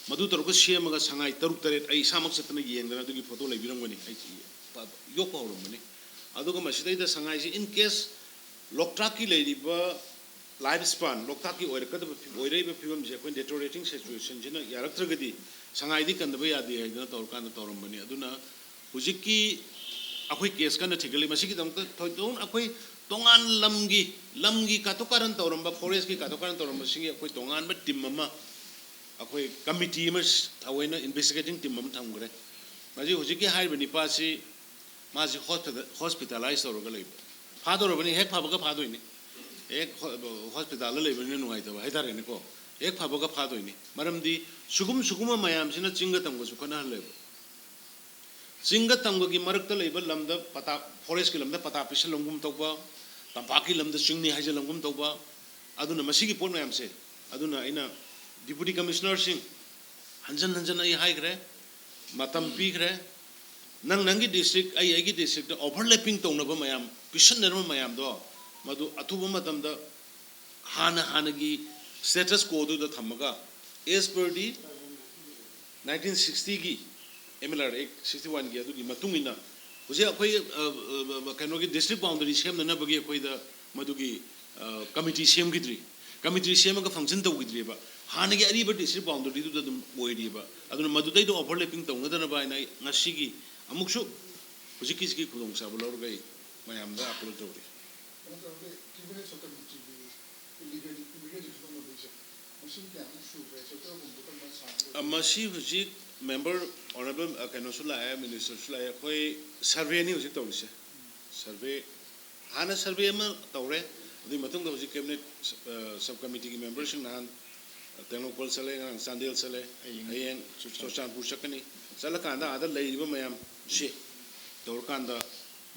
ꯃꯗꯨ ꯇꯧꯔꯒ ꯁꯦꯝꯃꯒ ꯁꯉꯥꯏ ꯇꯔꯨꯛ ꯇꯔꯦꯠ ꯑꯩ ꯏꯁꯥꯃꯛ ꯆꯠꯇꯅ ꯌꯦꯡꯗꯅ ꯑꯗꯨꯒꯤ ꯐꯣꯇꯣ ꯂꯩꯕꯤꯔꯝꯒꯅꯤ꯫ ꯑꯩ ꯌꯣꯛꯄ ꯍꯧꯔꯝꯕꯅꯤ꯫ ꯑꯗꯨꯒ ꯃꯁꯤꯗꯩꯗ ꯁꯉꯥꯏꯁꯤ in case ꯂꯣꯛꯇꯥꯛꯀꯤ ꯂꯩꯔꯤꯕ ꯂꯥꯏꯐ ꯁ꯭ꯄꯥꯟ, ꯂꯣꯛꯇꯥꯛꯀꯤ ꯑꯣꯏꯔꯛꯀꯗꯕ ꯐꯤ-, ꯑꯣꯏꯔꯛꯏꯕ ꯐꯤꯕꯝꯁꯦ ꯑꯩꯈꯣꯏ ꯗꯦꯇꯣꯔꯦꯇꯤꯡ ꯁꯤꯆꯨꯋꯦꯁꯟꯁꯤꯅ ꯌꯥꯔꯛꯇ꯭ꯔꯒꯗꯤ ꯁꯉꯥꯏꯗꯤ ꯀꯟꯗꯕ ꯌꯥꯗꯦ ꯍꯥꯏꯗꯅ ꯇꯧꯔꯀꯥꯟꯗ ꯇꯧꯔꯝꯕꯅꯤ꯫ ꯑꯗꯨꯅ ꯍꯧꯖꯤꯛꯀꯤ ꯑꯩꯈꯣꯏ ꯀꯦꯁ ꯀꯟꯅ ꯊꯤꯒꯠꯂꯤ꯫ ꯃꯁꯤꯒꯤꯗꯃꯛꯇ ꯊꯣꯏꯗꯣꯛꯅ ꯑꯩꯈꯣꯏ ꯇꯣꯉꯥꯟ ꯂꯝꯒꯤ, ꯂꯝꯒꯤ ꯀꯥꯊꯣꯛ ꯀꯥꯔꯟ ꯇꯧꯔꯝꯕ, ꯐꯣꯔꯦꯁꯀꯤ ꯀꯥꯊꯣꯛ ꯀꯥꯔꯟ ꯇꯧꯔꯝꯕꯁꯤꯡꯒꯤ ꯑꯩꯈꯣꯏ ꯇꯣꯉꯥꯟꯕ ꯇꯤꯝ ꯑꯃ, ꯑꯩꯈꯣꯏ ꯀꯃꯤꯇꯤ ꯑꯃ, ꯊꯑꯣꯏꯅ ꯏꯟꯚꯦꯁꯇꯤꯒꯦꯇꯤꯡ ꯇꯤꯝ ꯑꯃ ꯊꯝꯈ꯭ꯔꯦ꯫ ꯃꯁꯤ ꯍꯧꯖꯤꯛꯀꯤ ꯍꯥꯏꯔꯤꯕ ꯅꯤꯄꯥꯁꯤ ꯃꯥꯁꯤ ꯍꯣꯁꯄꯤꯇꯥ-, ꯍꯣꯁꯄꯤꯇꯥꯂꯥꯏꯁ ꯇꯧꯔꯒ ꯂꯩꯕ꯫ ꯐꯥꯗꯧꯔꯕꯅꯤ, ꯍꯦꯛ ꯐꯕꯒ ꯐꯥꯗꯣꯏꯅꯤ꯫ ꯍꯦꯛ ꯍꯣ-, ꯍꯣꯁꯄꯤꯇꯥꯜꯗ ꯂꯩꯕꯅꯤꯅ ꯅꯨꯡꯉꯥꯏꯇꯕ ꯍꯥꯏꯇꯥꯔꯦꯅꯦꯀꯣ꯫ ꯍꯦꯛ ꯐꯕꯒ ꯐꯥꯗꯣꯏꯅꯤ꯫ ꯃꯔꯝꯗꯤ ꯁꯨꯒꯨꯝ ꯁꯨꯒꯨꯝꯕ ꯃꯌꯥꯝꯁꯤꯅ ꯆꯤꯡꯒ ꯇꯝꯒꯁꯨ ꯈꯠꯅꯍꯜꯂꯦꯕ꯫ ꯆꯤꯡꯒ ꯇꯝꯒꯒꯤ ꯃꯔꯛꯇ ꯂꯩꯕ ꯂꯝꯗ ꯄꯇꯥ, ꯐꯣꯔꯦꯁꯀꯤ ꯂꯝꯗ ꯄꯇꯥ ꯄꯤꯁꯜꯂꯝꯒꯨꯝ ꯇꯧꯕ, ꯇꯝꯄꯥꯛꯀꯤ ꯂꯝꯗ ꯆꯤꯡꯅꯤ ꯍꯥꯏꯖꯜꯂꯝꯒꯨꯝ ꯇꯧꯕ꯫ ꯑꯗꯨꯅ ꯃꯁꯤꯒꯤ ꯄꯣꯠ ꯃꯌꯥꯝꯁꯦ, ꯑꯗꯨꯅ ꯑꯩꯅ ꯗꯤꯄꯨꯇꯤ ꯀꯃꯤꯁꯅꯔꯁꯤꯡ ꯍꯟꯖꯟ ꯍꯟꯖꯟ ꯑꯩ ꯍꯥꯏꯈ꯭ꯔꯦ, ꯃꯇꯝ ꯄꯤꯈ꯭ꯔꯦ꯫ ꯅꯪ ꯅꯪꯒꯤ ꯗꯤꯁꯇ꯭ꯔꯤꯛ, ꯑꯩ ꯑꯩꯒꯤ ꯗꯤꯁꯇ꯭ꯔꯤꯛꯇ ꯑꯣꯚꯔꯂꯦꯄꯤꯡ ꯇꯧꯅꯕ ꯃꯌꯥꯝ, ꯄꯤꯁꯟꯅꯔꯝꯕ ꯃꯌꯥꯝꯗꯣ, ꯃꯗꯨ ꯑꯊꯨꯕ ꯃꯇꯝꯗ ꯍꯥꯟꯅ ꯍꯥꯟꯅꯒꯤ ꯁ꯭ꯇꯦꯇꯁ ꯀꯣꯗꯨꯗ ꯊꯝꯃꯒ, as per the nineteen sixty ꯒꯤ M L R Act sixty one ꯒꯤ ꯑꯗꯨꯒꯤ ꯃꯇꯨꯡ ꯏꯟꯅ ꯍꯧꯖꯤꯛ ꯑꯩꯈꯣꯏ, ꯑ, ꯑ, ꯑ, ꯀꯩꯅꯣꯒꯤ ꯗꯤꯁꯇ꯭ꯔꯤꯛ ꯕꯥꯎꯟꯗꯔꯤ ꯁꯦꯝꯅꯅꯕꯒꯤ ꯑꯩꯈꯣꯏꯗ ꯃꯗꯨꯒꯤ, ꯑ, ꯀꯃꯤꯇꯤ ꯁꯦꯝꯈꯤꯗ꯭ꯔꯤ꯫ ꯀꯃꯤꯇꯤ ꯁꯦꯝꯃꯒ ꯐꯪꯁꯟ ꯇꯧꯈꯤꯗ꯭ꯔꯤꯕ꯫ ꯍꯥꯟꯅꯒꯤ ꯑꯔꯤꯕ ꯗꯤꯁꯇ꯭ꯔꯤꯛ ꯕꯥꯎꯟꯗꯔꯤꯗꯨꯗ ꯑꯗꯨꯝ ꯑꯣꯏꯔꯤꯕ꯫ ꯑꯗꯨꯅ ꯃꯗꯨꯗꯩꯗ ꯑꯣꯚꯔꯂꯦꯄꯤꯡ ꯇꯧꯅꯗꯅꯕ ꯍꯥꯏꯅ ꯑꯩ ꯉꯁꯤꯒꯤ ꯑꯃꯨꯛꯁꯨ ꯍꯧꯖꯤꯛꯀꯤꯁꯤꯒꯤ ꯈꯨꯗꯣꯡꯆꯥꯕ ꯂꯧꯔꯒ ꯑꯩ ꯃꯌꯥꯝꯗ ꯑꯥꯄꯤꯜ ꯇꯧꯔꯤ꯫ ꯀꯩꯅꯣ ꯇꯧꯔꯒ, ꯀꯦꯕꯤꯅꯦꯠ ꯁꯕ ꯀꯃꯤꯇꯤꯒꯤ ꯏꯂꯤꯒꯦꯜ ꯏꯃꯤꯒ꯭ꯔꯦꯁꯟ ꯇꯧꯅꯕꯒꯤꯁꯦ, ꯃꯁꯤꯡ ꯀꯌꯥꯃꯨꯛ ꯁꯨꯈ꯭ꯔꯦ? ꯆꯦꯞꯇꯔꯒꯨꯝꯕ ꯀꯔꯝꯕ ꯁꯥꯡꯕ ꯑ, ꯑꯣꯏꯒꯦ? ꯃꯁꯤ ꯍꯧꯖꯤꯛ ꯃꯦꯝꯕꯔ ꯑꯣꯅꯔꯦꯕꯜ, ꯑ, ꯀꯩꯅꯣꯁꯨ ꯂꯥꯛꯑꯦ, ꯃꯤꯅꯤꯁꯇꯔꯁꯨ ꯂꯥꯛꯑꯦ꯫ ꯑꯩꯈꯣꯏ ꯁꯔꯚꯦꯅꯤ ꯍꯧꯖꯤꯛ ꯇꯧꯔꯤꯁꯦ꯫ ꯁꯔꯚꯦ, ꯍꯥꯟꯅ ꯁꯔꯚꯦ ꯑꯃ ꯇꯧꯔꯦ, ꯑꯗꯨꯒꯤ ꯃꯇꯨꯡꯗ ꯍꯧꯖꯤꯛ ꯀꯦꯕꯤꯅꯦꯠ, ꯑ, ꯁꯕ ꯀꯃꯤꯇꯤꯒꯤ ꯃꯦꯝꯕꯔꯁꯤꯡ ꯅꯍꯥꯟ ꯇꯦꯡꯅꯧꯄꯜ ꯆꯠꯂꯦ, ꯉꯔꯥꯡ ꯆꯥꯟꯗꯦꯜ ꯆꯠꯂꯦ, ꯍꯌꯦꯡ ꯍꯌꯦꯡ ꯆꯨꯔꯆꯥꯟꯄꯨꯔ꯫ ꯆꯨꯔꯆꯥꯟꯄꯨꯔ ꯆꯠꯀꯅꯤ꯫ ꯆꯠꯂꯀꯥꯟꯗ ꯑꯥꯗ ꯂꯩꯔꯤꯕ ꯃꯌꯥꯝꯁꯤ ꯇꯧꯔꯀꯥꯟꯗ,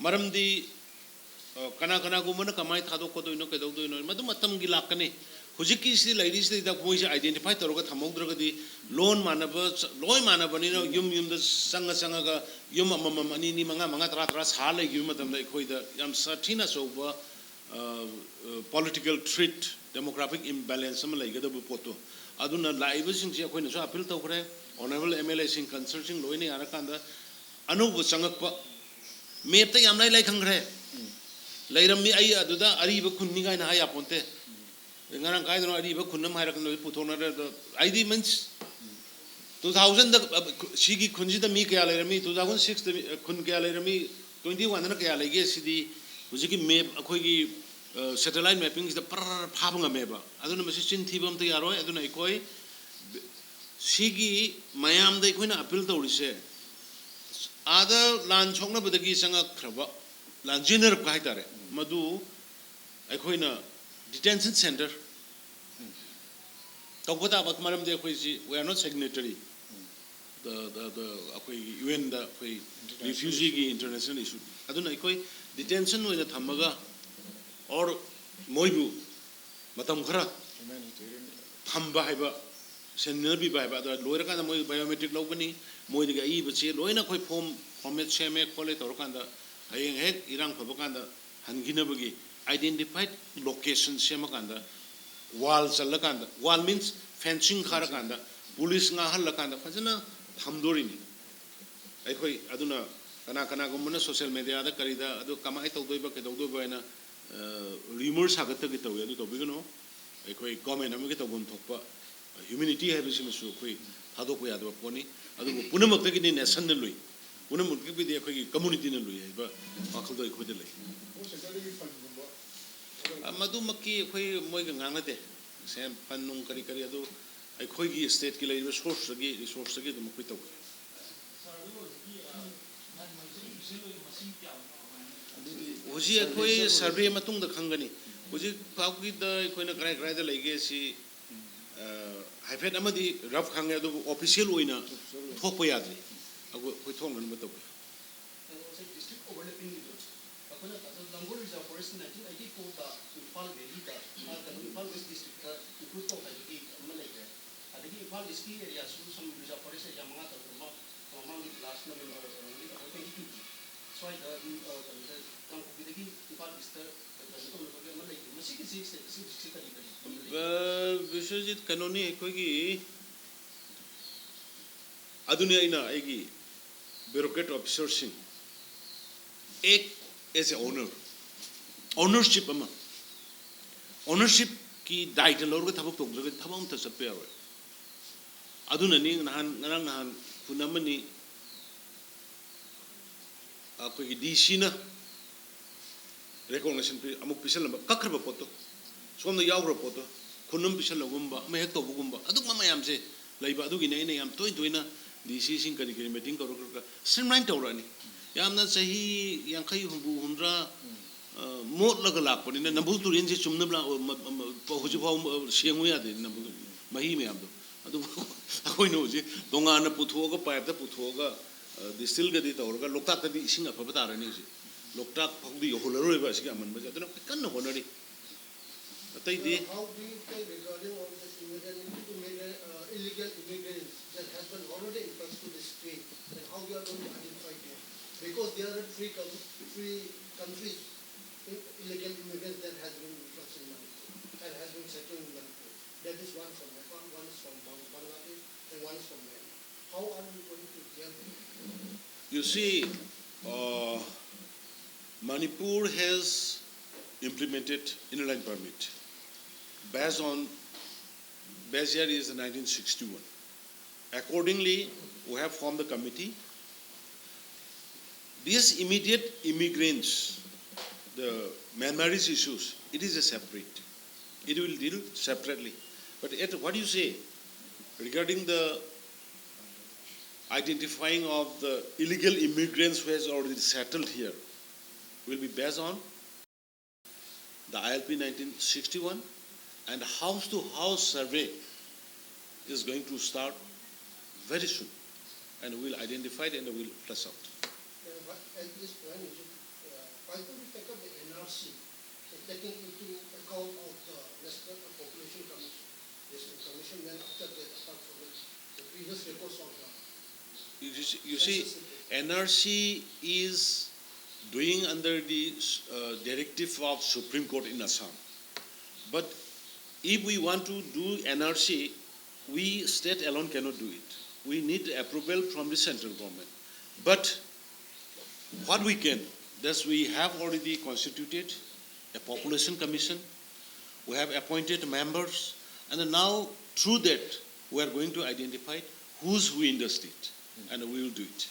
ꯃꯔꯝꯗꯤ, ꯑ, ꯀꯅꯥ ꯀꯅꯥꯒꯨꯝꯕꯅ ꯀꯃꯥꯏꯅ ꯊꯥꯗꯣꯛꯀꯗꯣꯏꯅꯣ, ꯀꯩꯗꯧꯗꯣꯏꯅꯣ, ꯃꯗꯨ ꯃꯇꯝꯒꯤ ꯂꯥꯛꯀꯅꯤ꯫ ꯍꯧꯖꯤꯛꯀꯤꯁꯤ ꯂꯩꯔꯤꯁꯤꯗꯩꯗ ꯃꯣꯏꯁꯦ ꯑꯥꯏꯗꯦꯟꯇꯤꯐꯥꯏ ꯇꯧꯔꯒ ꯊꯝꯍꯧꯗ꯭ꯔꯒꯗꯤ ꯂꯣꯟ ꯃꯥꯟꯅꯕ, ꯆ-, ꯂꯣꯏ ꯃꯥꯟꯅꯕꯅꯤꯅ ꯌꯨꯝ ꯌꯨꯝꯗ ꯆꯪꯉ ꯆꯪꯉꯒ ꯌꯨꯝ ꯑꯃꯃꯝ, ꯑꯅꯤ ꯑꯅꯤ, ꯃꯉꯥ ꯃꯉꯥ, ꯇꯔꯥ ꯇꯔꯥ ꯁꯥ ꯂꯩꯈꯤꯕ ꯃꯇꯝꯗ ꯑꯩꯈꯣꯏꯗ ꯌꯥꯝ ꯁꯥꯊꯤꯅ ꯑꯆꯧꯕ, ꯑ, ꯑ, political threat, demographic imbalance ꯑꯃ ꯂꯩꯒꯗꯕ ꯄꯣꯠꯇꯣ꯫ ꯑꯗꯨꯅ ꯂꯥꯛꯏꯕꯁꯤꯡꯁꯤ ꯑꯩꯈꯣꯏꯅꯁꯨ ꯑꯥꯄꯤꯜ ꯇꯧꯈ꯭ꯔꯦ, ꯑꯣꯅꯔꯦꯕꯜ M L A ꯁꯤꯡ, ꯀꯟꯁꯔꯟꯁꯤꯡ ꯂꯣꯏꯅ ꯌꯥꯔꯀꯥꯟꯗ ꯑꯅꯧꯕ ꯆꯪꯉꯛꯄ, ꯃꯦꯞꯇ ꯌꯥꯝ ꯂꯥꯏ ꯂꯥꯏ ꯈꯪꯈ꯭ꯔꯦ꯫ ꯂꯩꯔꯝꯃꯤ, ꯑꯩ ꯑꯗꯨꯗ ꯑꯔꯤꯕ ꯈꯨꯟꯅꯤ ꯀꯥꯏꯅ ꯍꯥꯏ ꯌꯥꯄꯣꯟꯇꯦ꯫ ꯉꯔꯥꯡ ꯀꯥꯏꯗꯅꯣ ꯑꯔꯤꯕ ꯈꯨꯟ ꯑꯃ ꯍꯥꯏꯔꯛꯀꯅꯤ, ꯄꯨꯊꯣꯛꯅꯔꯦ꯫ ꯑꯗꯣ ꯑꯩꯗꯤ, ꯃꯤꯟꯁ, ꯇꯨ ꯊꯥꯎꯖꯟꯗ, ꯑ, ꯁꯤꯒꯤ ꯈꯨꯟꯁꯤꯗ ꯃꯤ ꯀꯌꯥ ꯂꯩꯔꯝꯃꯤ, ꯇꯨ ꯊꯥꯎꯖꯟ ꯁꯤꯛꯁꯇ ꯃꯤ, ꯑ, ꯈꯨꯟ ꯀꯌꯥ ꯂꯩꯔꯝꯃꯤ, ꯇ꯭ꯋꯦꯟꯇꯤ ꯋꯥꯟꯗꯅ ꯀꯌꯥ ꯂꯩꯒꯦ, ꯁꯤꯗꯤ ꯍꯧꯖꯤꯛꯀꯤ ꯃꯦꯞ, ꯑꯩꯈꯣꯏꯒꯤ, ꯑ, ꯁꯦꯇꯦꯂꯥꯏꯠ ꯃꯦꯞꯄꯤꯡꯁꯤꯗ ꯄꯔꯔ ꯐꯥꯕ ꯉꯝꯃꯦꯕ꯫ ꯑꯗꯨꯅ ꯃꯁꯤ ꯆꯤꯟ ꯊꯤꯕ ꯑꯝꯇ ꯌꯥꯔꯣꯏ꯫ ꯑꯗꯨꯅ ꯑꯩꯈꯣꯏ ꯁꯤꯒꯤ ꯃꯌꯥꯝꯗ ꯑꯩꯈꯣꯏꯅ ꯑꯥꯄꯤꯜ ꯇꯧꯔꯤꯁꯦ, ꯑꯥꯗ ꯂꯥꯟ ꯁꯣꯛꯅꯕꯗꯒꯤ ꯆꯪꯉꯛꯈ꯭ꯔꯕ, ꯂꯥꯟꯖꯦꯟꯅꯔꯛꯄ ꯍꯥꯏꯇꯥꯔꯦ, ꯃꯗꯨ ꯑꯩꯈꯣꯏꯅ detention centre ꯇꯧꯕ ꯇꯥꯕ, ꯃꯔꯝꯗꯤ ꯑꯩꯈꯣꯏꯁꯤ we are not signatory, the, the, the, ꯑꯩꯈꯣꯏꯒꯤ ꯌꯨ ꯑꯦꯟꯗ ꯑꯩꯈꯣꯏ refugeeꯒꯤ international issue, ꯑꯗꯨꯅ ꯑꯩꯈꯣꯏ detention ꯑꯣꯏꯅ ꯊꯝꯃꯒ or ꯃꯣꯏꯕꯨ ꯃꯇꯝ ꯈꯔ ꯊꯝꯕ ꯍꯥꯏꯕ, ꯁꯦꯟꯅꯕꯤꯕ ꯍꯥꯏꯕ, ꯑꯗ ꯂꯣꯏꯔꯀꯥꯟꯗ ꯃꯣꯏ biometric ꯂꯧꯒꯅꯤ, ꯃꯣꯏꯗꯒꯤ ꯑꯏꯕ ꯆꯦ ꯂꯣꯏꯅ ꯑꯩꯈꯣꯏ form format ꯁꯦꯝꯃꯦ ꯈꯣꯠꯂꯦ ꯇꯧꯔꯀꯥꯟꯗ ꯍꯌꯦꯡ ꯍꯦꯛ ꯏꯔꯥꯡ ꯐꯕ ꯀꯥꯟꯗ ꯍꯟꯈꯤꯅꯕꯒꯤ identified location ꯁꯦꯝꯃꯀꯥꯟꯗ wall ꯆꯜꯂꯀꯥꯟꯗ, wall means fencing ꯈꯥꯔꯀꯥꯟꯗ, ꯄꯨꯂꯤꯁ ꯉꯥꯛꯍꯜꯂꯀꯥꯟꯗ ꯐꯖꯅ ꯊꯝꯗꯣꯔꯤꯅꯤ꯫ ꯑꯩꯈꯣꯏ ꯑꯗꯨꯅ ꯀꯅꯥ ꯀꯅꯥꯒꯨꯝꯕꯅ social mediaꯗ ꯀꯔꯤꯗ ꯑꯗꯨ ꯀꯃꯥꯏꯅ ꯇꯧꯗꯣꯏꯕ ꯀꯩꯗꯧꯗꯣꯏꯕ ꯍꯥꯏꯅ ꯔꯤꯃꯔ ꯁꯥꯒꯠꯇꯒꯤ ꯇꯧꯏ꯫ ꯑꯗꯨ ꯇꯧꯕꯤꯒꯅꯨ꯫ ꯑꯩꯈꯣꯏ ꯒꯣꯔꯃꯦꯟ ꯑꯃꯒꯤ ꯇꯧꯐꯝ ꯊꯣꯛꯄ humanity ꯍꯥꯏꯕꯁꯤꯃꯁꯨ ꯑꯩꯈꯣꯏ ꯊꯥꯗꯣꯛꯄ ꯌꯥꯗꯕ ꯄꯣꯠꯅꯤ꯫ ꯑꯗꯨꯕꯨ ꯄꯨꯝꯅꯃꯛꯇꯒꯤꯗꯤ nationꯅ ꯂꯨꯏ, ꯄꯨꯝꯅꯃꯛꯇꯒꯤꯗꯤ ꯑꯩꯈꯣꯏꯒꯤ communityꯅ ꯂꯨꯏ ꯍꯥꯏꯕ ꯋꯥꯈꯜꯗꯣ ꯑꯩꯈꯣꯏꯗ ꯂꯩ꯫ ꯑ, ꯃꯗꯨꯃꯛꯀꯤ ꯑꯩꯈꯣꯏ ꯃꯣꯏꯒ ꯉꯥꯡꯅꯗꯦ꯫ ꯁꯦꯟ ꯐꯟ ꯅꯨꯡ ꯀꯔꯤ ꯀꯔꯤ ꯑꯗꯨ ꯑꯩꯈꯣꯏꯒꯤ stateꯀꯤ ꯂꯩꯔꯤꯕ sourceꯇꯒꯤ, resourceꯇꯒꯤ ꯑꯗꯨꯝ ꯑꯩꯈꯣꯏ ꯇꯧꯏ꯫ ꯍꯧꯖꯤꯛ ꯑꯩꯈꯣꯏ survey ꯃꯇꯨꯡꯗ ꯈꯪꯒꯅꯤ꯫ ꯍꯧꯖꯤꯛ ꯐꯥꯎꯒꯤꯗ ꯑꯩꯈꯣꯏꯅ ꯀꯗꯥꯏ ꯀꯗꯥꯏꯗ ꯂꯩꯒꯦ ꯁꯤ, ꯑ, ꯍꯥꯏꯐꯦꯠ ꯑꯃꯗꯤ rough ꯈꯪꯉꯦ, ꯑꯗꯨꯕꯨ official ꯑꯣꯏꯅ ꯊꯣꯛꯄ ꯌꯥꯗ꯭ꯔꯤ꯫ ꯑꯩꯈꯣꯏ, ꯑꯩꯈꯣꯏ ꯊꯣꯛꯅꯅꯕ ꯇꯧꯒꯦ꯫ ꯑꯗꯣ ꯉꯁꯥꯏ district overlappingꯒꯤꯗꯣ, ꯑꯩꯈꯣꯏꯅ ꯂꯥꯡꯒꯣꯜ reserve forest nineteen eighty fourꯗ Imphal valleyꯗ, ꯑ, ꯀꯩꯅꯣ, ꯏꯝꯐꯥꯜ west districtꯇ include ꯇꯧ ꯍꯥꯏꯕꯒꯤ ꯑꯃ ꯂꯩꯈ꯭ꯔꯦ꯫ ꯑꯗꯒꯤ Imphal eastꯀꯤ areaꯁꯨ some reserve forest area ꯃꯉꯥ ꯇꯔꯨꯛ ꯑꯃ ꯃꯃꯥꯡꯒꯤ last November ꯑꯣꯏꯔꯝꯒꯅꯤ, two thousand twenty twoꯒꯤ ꯁ꯭ꯋꯥꯏꯗ ꯑꯗꯨꯝ, ꯑ, ꯀꯩꯅꯣꯗ, ꯀꯥꯡꯄꯣꯛꯄꯤꯗꯒꯤ ꯏꯝꯐꯥꯜ eastꯇ ꯀꯩꯅꯣ ꯇꯧꯅꯕꯒꯤ ꯑꯃ ꯂꯩꯈ꯭ꯔꯦ꯫ ꯃꯁꯤꯒꯤꯁꯤ statusꯁꯤ ꯍꯧꯖꯤꯛꯁꯦ ꯀꯔꯤ ꯀꯔꯤ ꯐꯤꯕꯝꯗ ꯂꯩ? ꯑ, ꯕꯤꯁ꯭ꯋꯖꯤꯠ, ꯀꯩꯅꯣꯅꯤ, ꯑꯩꯈꯣꯏꯒꯤ, ꯑꯗꯨꯅꯤ ꯑꯩꯅ ꯑꯩꯒꯤ bureaucrat officerꯁꯤꯡ act as a owner, ownership ꯑꯃ, ownershipꯀꯤ ꯗꯥꯏꯇ ꯂꯧꯔꯒ ꯊꯕꯛ ꯇꯧꯗ꯭ꯔꯒꯗꯤ ꯊꯕꯛ ꯑꯝꯇ ꯆꯠꯄ ꯌꯥꯔꯣꯏ꯫ ꯑꯗꯨꯅꯅꯤ ꯅꯍꯥꯟ, ꯉꯔꯥꯡ ꯅꯍꯥꯟ ꯈꯨꯟ ꯑꯃꯅꯤ ꯑꯩꯈꯣꯏꯒꯤ DCꯅ recognition ꯄꯤ-, ꯑꯃꯨꯛ ꯄꯤꯁꯜꯂꯝꯕ, ꯀꯛꯈ꯭ꯔꯕ ꯄꯣꯠꯇꯣ, ꯁꯣꯝꯗ ꯌꯥꯎꯈ꯭ꯔꯕ ꯄꯣꯠꯇꯣ ꯈꯨꯟ ꯑꯃ ꯄꯤꯁꯜꯂꯒꯨꯝꯕ, ꯑꯃ ꯍꯦꯛ ꯇꯧꯕꯒꯨꯝꯕ, ꯑꯗꯨꯒꯨꯝꯕ ꯃꯌꯥꯝꯁꯦ ꯂꯩꯕ꯫ ꯑꯗꯨꯒꯤꯅꯦ ꯑꯩꯅ ꯌꯥꯝ ꯇꯣꯏ ꯇꯣꯏꯅ ꯗꯤ ꯁꯤꯁꯤꯡ ꯀꯔꯤ ꯀꯔꯤ ꯃꯤꯇꯤꯡ ꯀꯧꯔꯒ ꯁ꯭ꯇ꯭ꯔꯤꯝꯂꯥꯏꯟ ꯇꯧꯔꯛꯑꯅꯤ꯫ ꯌꯥꯝꯅ ꯆꯍꯤ ꯌꯥꯡꯈꯩ ꯍꯨꯝꯐꯨ ꯍꯨꯝꯗ꯭ꯔꯥ ꯃꯣꯠꯂꯒ ꯂꯥꯛꯄꯅꯤꯅ ꯅꯝꯕꯨꯜ ꯇꯨꯔꯦꯟꯁꯦ ꯆꯨꯝꯅꯕ ꯍꯧꯖꯤꯛ ꯐꯥꯎ ꯁꯦꯡꯉꯨ ꯌꯥꯗꯦ ꯅꯝꯕꯨꯜ ꯃꯍꯤ ꯃꯌꯥꯝꯗꯣ꯫ ꯑꯗꯨꯕꯨ ꯑꯩꯈꯣꯏꯅ ꯍꯧꯖꯤꯛ ꯇꯣꯉꯥꯟꯅ ꯄꯨꯊꯣꯛꯑꯒ ꯄꯥꯏꯞꯇ ꯄꯨꯊꯣꯛꯑꯒ ꯗꯤꯁꯇꯤꯜꯒꯗꯤ ꯇꯧꯔꯒ ꯂꯣꯛꯇꯥꯛꯇꯗꯤ ꯏꯁꯤꯡ ꯑꯐꯕ ꯇꯥꯔꯅꯤ ꯍꯧꯖꯤꯛ꯫ ꯂꯣꯛꯇꯥꯛ ꯐꯥꯎꯗꯤ ꯌꯧꯍꯜꯂꯔꯣꯏꯕ ꯑꯁꯤꯒꯤ ꯑꯃꯟꯕꯁꯦ꯫ ꯑꯗꯨꯅ ꯑꯩꯈꯣꯏ ꯀꯟꯅ ꯍꯣꯠꯅꯔꯤ꯫ ꯑꯇꯩꯗꯤ How do you feel regarding all this immigrant, immigrant, uh, illegal immigrants that has been already influx to the state, and how you are going to identify them? Because there are three com-, three countries, i-, illegal immigrants that has been influx in Manipur and has been settling in Manipur. That is one from Nepal, one is from Bang-, Bangladesh, and one is from Myanmar. How are we going to deal with it? You see, uh, Manipur has implemented inner line permit based on, base year is nineteen sixty-one. Accordingly, we have formed the committee. These immediate immigrants, the Myanmarese issues, it is a separate. It will deal separately. But yet, what do you say regarding the identifying of the illegal immigrants who has already settled here will be based on the I L P nineteen sixty-one and house-to-house survey is going to start very soon, and we'll identify it and we'll flesh out. Uh, but at this point, is it, uh, why don't we take up the N R C, uh, taking into account of the National Population Commission? This commission, then after that, apart from it, the previous records of the You see, you see, census report. N R C is doing under the uh, directive of Supreme Court in Assam. But if we want to do N R C, we state alone cannot do it. We need approval from the central government. But what we can, thus we have already constituted a population commission, we have appointed members, and now through that we are going to identify who's who in the state, and we will do it.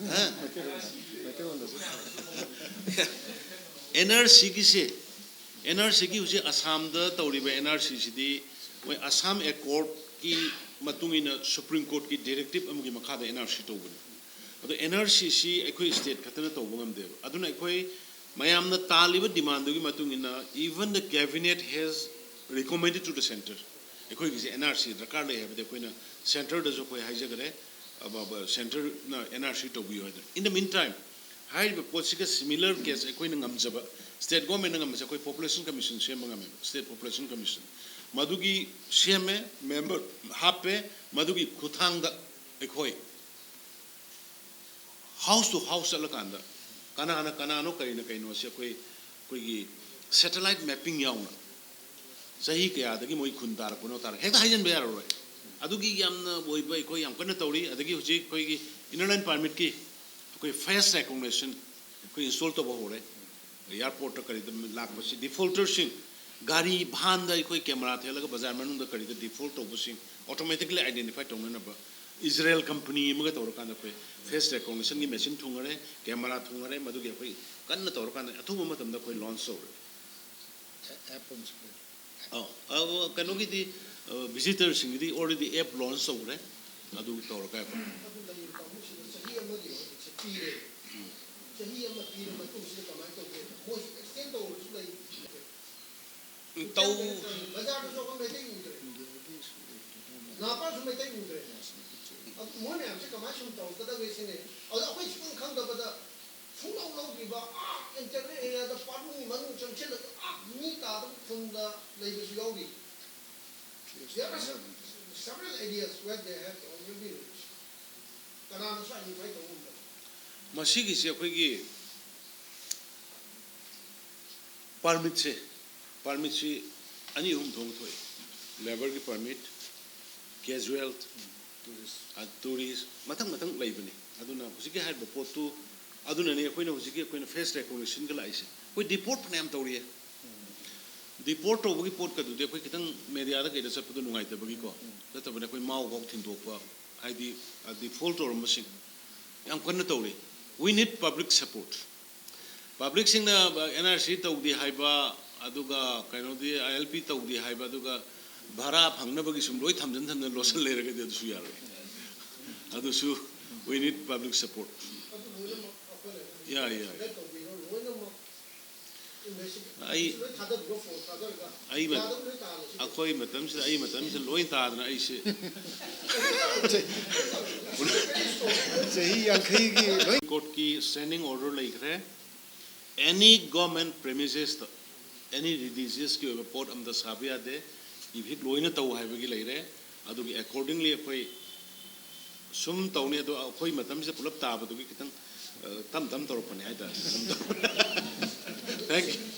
ꯍꯥ? And R ꯁꯤꯒꯤꯁꯦ and R ꯁꯤꯒꯤ ꯍꯧꯖꯤꯛ ꯑꯁꯥꯝꯗ ꯇꯧꯔꯤꯕ and R ꯁꯤꯁꯤꯗꯤ ꯃꯣꯏ ꯑꯁꯥꯝ ꯑꯦꯀꯣꯔꯗꯀꯤ ꯃꯇꯨꯡ ꯏꯟꯅ supreme ꯀꯣꯔꯠꯀꯤ ꯗꯤꯔꯦꯛꯇꯤꯞ ꯑꯃꯒꯤ ꯃꯈꯥꯗ ꯑꯦꯟ ꯑꯥꯔ ꯁꯤ ꯇꯧꯕꯅꯤ꯫ ꯑꯗꯣ ꯑꯦꯟ ꯑꯥꯔ ꯁꯤꯁꯤ ꯑꯩꯈꯣꯏ ꯁ꯭ꯇꯦꯠ ꯈꯛꯇꯅ ꯇꯧꯕ ꯉꯝꯗꯦꯕ꯫ ꯑꯗꯨꯅ ꯑꯩꯈꯣꯏ ꯃꯌꯥꯝꯅ ꯇꯥꯜꯂꯤꯕ ꯗꯤꯃꯥꯟꯗꯨꯒꯤ ꯃꯇꯨꯡ ꯏꯟꯅ, even the cabinet has recommended to the centre, ꯑꯩꯈꯣꯏꯒꯤꯁꯦ ꯑꯦꯟ ꯑꯥꯔ ꯁꯤ ꯗꯔꯀꯥꯔ ꯂꯩ ꯍꯥꯏꯕꯗꯤ ꯑꯩꯈꯣꯏꯅ ꯁꯦꯟꯇꯔꯗꯁꯨ ꯑꯩꯈꯣꯏ ꯍꯥꯏꯖꯈ꯭ꯔꯦ, ꯁꯦꯟꯇꯔꯅ ꯑꯦꯟ ꯑꯥꯔ ꯁꯤ ꯇꯧꯕꯤꯌꯨ ꯍꯥꯏꯗꯅ꯫ In the meantime, ꯍꯥꯏꯔꯤꯕ ꯄꯣꯠꯁꯤꯒ ꯁꯤꯃꯤꯂꯔ ꯀꯦꯁ ꯑꯩꯈꯣꯏꯅ ꯉꯝꯖꯕ, ꯁ꯭ꯇꯦꯠ ꯒꯣꯔꯃꯦꯟꯅ ꯉꯝꯕꯁꯦ ꯑꯩꯈꯣꯏ ꯄꯣꯄꯨꯂꯦꯁꯟ ꯀꯃꯤꯁꯟ ꯁꯦꯝꯕ ꯉꯝꯃꯦꯕ, ꯁ꯭ꯇꯦꯠ ꯄꯣꯄꯨꯂꯦꯁꯟ ꯀꯃꯤꯁꯟ꯫ ꯃꯗꯨꯒꯤ ꯁꯦꯝꯃꯦ, ꯃꯦꯝꯕꯔ ꯍꯥꯞꯄꯦ, ꯃꯗꯨꯒꯤ ꯈꯨꯠꯊꯥꯡꯗ ꯑꯩꯈꯣꯏ ꯍꯥꯎꯁ ꯇꯨ ꯍꯥꯎꯁ ꯆꯠꯂꯀꯥꯟꯗ ꯀꯅꯥꯅ ꯀꯅꯥꯅꯣ, ꯀꯔꯤꯅ ꯀꯩꯅꯣꯁꯦ ꯑꯩꯈꯣꯏ, ꯑꯩꯈꯣꯏꯒꯤ ꯁꯦꯇꯦꯂꯥꯏꯠ ꯃꯦꯞꯄꯤꯡ ꯌꯥꯎꯅ ꯆꯍꯤ ꯀꯌꯥꯗꯒꯤ ꯃꯣꯏ ꯈꯨꯟ ꯇꯥꯔꯛꯄꯅꯣ ꯇꯥꯔꯛ-, ꯍꯦꯛꯇ ꯍꯥꯏꯖꯤꯟꯕ ꯌꯥꯔꯔꯣꯏ꯫ ꯑꯗꯨꯒꯤ ꯌꯥꯝꯅ ꯑꯣꯏꯕ ꯑꯩꯈꯣꯏ ꯌꯥꯝ ꯀꯟꯅ ꯇꯧꯔꯤ꯫ ꯑꯗꯒꯤ ꯍꯧꯖꯤꯛ ꯑꯩꯈꯣꯏꯒꯤ ꯏꯅꯔ ꯂꯥꯏꯟ ꯄꯥꯔꯃꯤꯠꯀꯤ ꯑꯩꯈꯣꯏ ꯐꯦꯁ ꯔꯦꯀꯣꯒꯅꯤꯁꯟ ꯑꯩꯈꯣꯏ ꯏꯟꯁꯇꯣꯜ ꯇꯧꯕ ꯍꯧꯔꯦ꯫ ꯑꯦꯌꯥꯔꯄꯣꯔꯠꯇ ꯀꯔꯤꯗ ꯂꯥꯛꯄꯁꯤ, ꯗꯤꯐꯣꯜꯇꯔꯁꯤꯡ, ꯒꯥꯔꯤ ꯚꯥꯟꯗ ꯑꯩꯈꯣꯏ ꯀꯦꯃꯦꯔꯥ ꯊꯦꯠꯂꯒ ꯕꯖꯥꯔ ꯃꯅꯨꯡꯗ ꯀꯔꯤꯗ ꯗꯤꯐꯣꯜꯠ ꯇꯧꯕꯁꯤꯡ ꯑꯣꯇꯣꯃꯦꯇꯤꯀꯂꯤ ꯑꯥꯏꯗꯦꯟꯇꯤꯐꯥꯏ ꯇꯧꯅꯅꯕ ꯏꯖꯔꯦꯜ ꯀꯝꯄꯅꯤ ꯑꯃꯒ ꯇꯧꯔꯀꯥꯟꯗ ꯑꯩꯈꯣꯏ ꯐꯦꯁ ꯔꯦꯀꯣꯒꯅꯤꯁꯟꯒꯤ ꯃꯦꯆꯤꯟ ꯊꯨꯡꯉꯔꯦ, ꯀꯦꯃꯦꯔꯥ ꯊꯨꯡꯉꯔꯦ, ꯃꯗꯨꯒꯤ ꯑꯩꯈꯣꯏ ꯀꯟꯅ ꯇꯧꯔꯀꯥꯟꯗ ꯑꯊꯨꯕ ꯃꯇꯝꯗ ꯑꯩꯈꯣꯏ ꯂꯣꯟꯆ ꯇꯧꯔꯦ꯫ ꯑꯦꯞ ꯑꯃꯁꯨ ꯂꯩ꯫ ꯑꯧ, ꯑꯗꯣ ꯀꯩꯅꯣꯒꯤꯗꯤ, ꯑ, ꯚꯤꯖꯤꯇꯔꯁꯤꯡꯒꯤꯗꯤ already app launch ꯇꯧꯈ꯭ꯔꯦ꯫ ꯑꯗꯨ ꯇꯧꯔꯒ ꯑꯩꯈꯣꯏ ꯑꯗꯨ ꯂꯩꯔꯤꯕ ꯀꯥꯡꯕꯨꯁꯤꯗ ꯆꯍꯤ ꯑꯃꯒꯤ ꯍꯧꯖꯤꯛꯁꯦ ꯄꯤꯔꯦ꯫ ꯆꯍꯤ ꯑꯃ ꯄꯤꯔ ꯃꯇꯨꯡꯁꯤꯗ ꯀꯃꯥꯏꯅ ꯇꯧꯒꯦ? ꯃꯣꯏꯁꯤ ꯑꯦꯛꯁꯇꯦꯟ ꯇꯧꯔꯁꯨ ꯂꯩ꯫ ꯎꯝ, ꯇꯧ- ꯕꯖꯥꯔꯗꯁꯨ ꯑꯩꯈꯣꯏ ꯃꯩꯇꯩ ꯎꯗ꯭ꯔꯦ꯫ ꯅꯥꯄꯥꯁꯨ ꯃꯩꯇꯩ ꯎꯗ꯭ꯔꯦ꯫ ꯑꯗꯨ ꯃꯣꯏ ꯃꯌꯥꯝꯁꯦ ꯀꯃꯥꯏꯅ ꯁꯨꯝ ꯇꯧꯔꯛꯀꯗꯒꯦ ꯁꯤꯅꯦ꯫ ꯑꯗꯣ ꯑꯩꯈꯣꯏ ꯁꯨꯡꯈꯪ ꯈꯪꯗꯕꯗ ꯁꯨꯡꯂꯧ ꯂꯧꯗ꯭ꯔꯤꯕ, ꯑꯥ ꯏꯟꯇꯔꯅꯦꯜ ꯑꯦꯔꯤꯌꯥꯗ ꯄꯥꯔꯠ ꯋꯥꯟꯒꯤ ꯃꯅꯨꯡ ꯆꯪꯁꯤꯜꯂꯒ ꯑꯥ ꯃꯤ ꯇꯥꯗꯕ ꯈꯨꯟꯗ ꯂꯩꯕꯁꯨ ꯌꯥꯎꯔꯤ꯫ There are some, several areas where they have already reached. ꯀꯅꯥꯅꯁꯨ identify ꯇꯧꯕ ꯉꯝꯗꯕ꯫ ꯃꯁꯤꯒꯤꯁꯦ ꯑꯩꯈꯣꯏꯒꯤ ꯄꯥꯔꯃꯤꯠꯁꯦ, ꯄꯥꯔꯃꯤꯠꯁꯤ ꯑꯅꯤ ꯑꯍꯨꯝ ꯊꯣꯛꯅ ꯊꯣꯛꯑꯦ꯫ ꯂꯦꯕꯔꯒꯤ ꯄꯥꯔꯃꯤꯠ, ꯀꯦꯖꯨꯋꯦꯜ, ꯇꯨꯔꯤꯁ, ꯃꯊꯪ ꯃꯊꯪ ꯂꯩꯕꯅꯤ꯫ ꯑꯗꯨꯅ ꯍꯧꯖꯤꯛꯀꯤ ꯍꯥꯏꯔꯤꯕ ꯄꯣꯠꯇꯨ, ꯑꯗꯨꯅꯅꯤ ꯑꯩꯈꯣꯏꯅ ꯍꯧꯖꯤꯛꯀꯤ ꯑꯩꯈꯣꯏꯅ ꯐꯦꯁ ꯔꯦꯀꯣꯒꯅꯤꯁꯟꯒ ꯂꯥꯛꯏꯁꯦ꯫ ꯑꯩꯈꯣꯏ ꯗꯤꯄꯣꯔꯠ ꯐꯅꯌꯥꯝ ꯇꯧꯔꯤꯌꯦ꯫ ꯗꯤꯄꯣꯔꯠ ꯇꯧꯕꯒꯤ ꯄꯣꯠꯀꯗꯨꯗꯤ ꯑꯩꯈꯣꯏ ꯈꯤꯇꯪ ꯃꯦꯗꯤꯌꯥꯗ ꯀꯩꯗ ꯆꯠꯄꯗꯣ ꯅꯨꯡꯉꯥꯏꯇꯕꯒꯤꯀꯣ, ꯅꯠꯇꯕꯅ ꯑꯩꯈꯣꯏ ꯃꯥꯎ ꯐꯥꯎ ꯊꯤꯟꯗꯣꯛꯄ, ꯍꯥꯏꯗꯤ, ꯗꯤꯐꯣꯜꯠ ꯇꯧꯔꯝꯕꯁꯤꯡ ꯌꯥꯝ ꯀꯟꯅ ꯇꯧꯔꯤ꯫ We need public support꯫ ꯄꯕ꯭ꯂꯤꯛꯁꯤꯡꯅ ꯑꯦꯟ ꯑꯥꯔ ꯁꯤ ꯇꯧꯗꯦ ꯍꯥꯏꯕ, ꯑꯗꯨꯒ ꯀꯩꯅꯣꯗꯤ ꯑꯥꯏ ꯑꯦꯜ ꯄꯤ ꯇꯧꯗꯦ ꯍꯥꯏꯕ, ꯑꯗꯨꯒ ꯚꯔꯥ ꯐꯪꯅꯕꯒꯤ ꯁꯨꯝ ꯂꯣꯏ ꯊꯝꯖꯤꯟ ꯊꯝꯖꯤꯟ ꯂꯣꯠꯁꯤꯟ ꯂꯩꯔꯒꯗꯤ ꯑꯗꯨꯁꯨ ꯌꯥꯔꯣꯏ꯫ ꯑꯗꯨꯁꯨ we need public support. ꯌꯥꯏ, ꯌꯥꯏ꯫ ꯑꯩ ꯑꯩ ꯃ- ꯑꯩꯈꯣꯏ ꯃꯇꯝꯁꯤꯗ ꯑꯩ ꯃꯇꯝꯁꯤꯗ ꯂꯣꯏ ꯇꯥꯗꯅ ꯑꯩꯁꯦ ꯆꯍꯤ ꯌꯥꯡꯈꯩꯒꯤ ꯂꯣꯏ ꯀꯣꯔꯠꯀꯤ ꯁ꯭ꯇꯦꯟꯗꯤꯡ ꯑꯣꯔꯗꯔ ꯂꯩꯈ꯭ꯔꯦ꯫ ꯑꯦꯅꯤ ꯒꯣꯔꯃꯦꯟ ꯄ꯭ꯔꯦꯃꯤꯁꯦꯁꯇ ꯑꯦꯅꯤ ꯔꯤꯂꯤꯖꯤꯌꯁꯀꯤ ꯑꯣꯏꯕ ꯄꯣꯠ ꯑꯝꯇ ꯁꯥꯕ ꯌꯥꯗꯦ꯫ ꯏꯚꯤꯛ ꯂꯣꯏꯅ ꯇꯧ ꯍꯥꯏꯕꯒꯤ ꯂꯩꯔꯦ꯫ ꯑꯗꯨꯒꯤ ꯑꯦꯀꯣꯔꯗꯤꯡꯂꯤ ꯑꯩꯈꯣꯏ ꯁꯨꯝ ꯇꯧꯅꯤ꯫ ꯑꯗꯣ ꯑꯩꯈꯣꯏ ꯃꯇꯝꯁꯤꯗ ꯄꯨꯂꯞ ꯇꯥꯕꯗꯨꯒꯤ ꯈꯤꯇꯪ ꯑ, ꯇꯞ ꯇꯞ ꯇꯧꯔꯛꯄꯅꯦ ꯍꯥꯏꯇꯥꯔꯦ꯫ Thank you.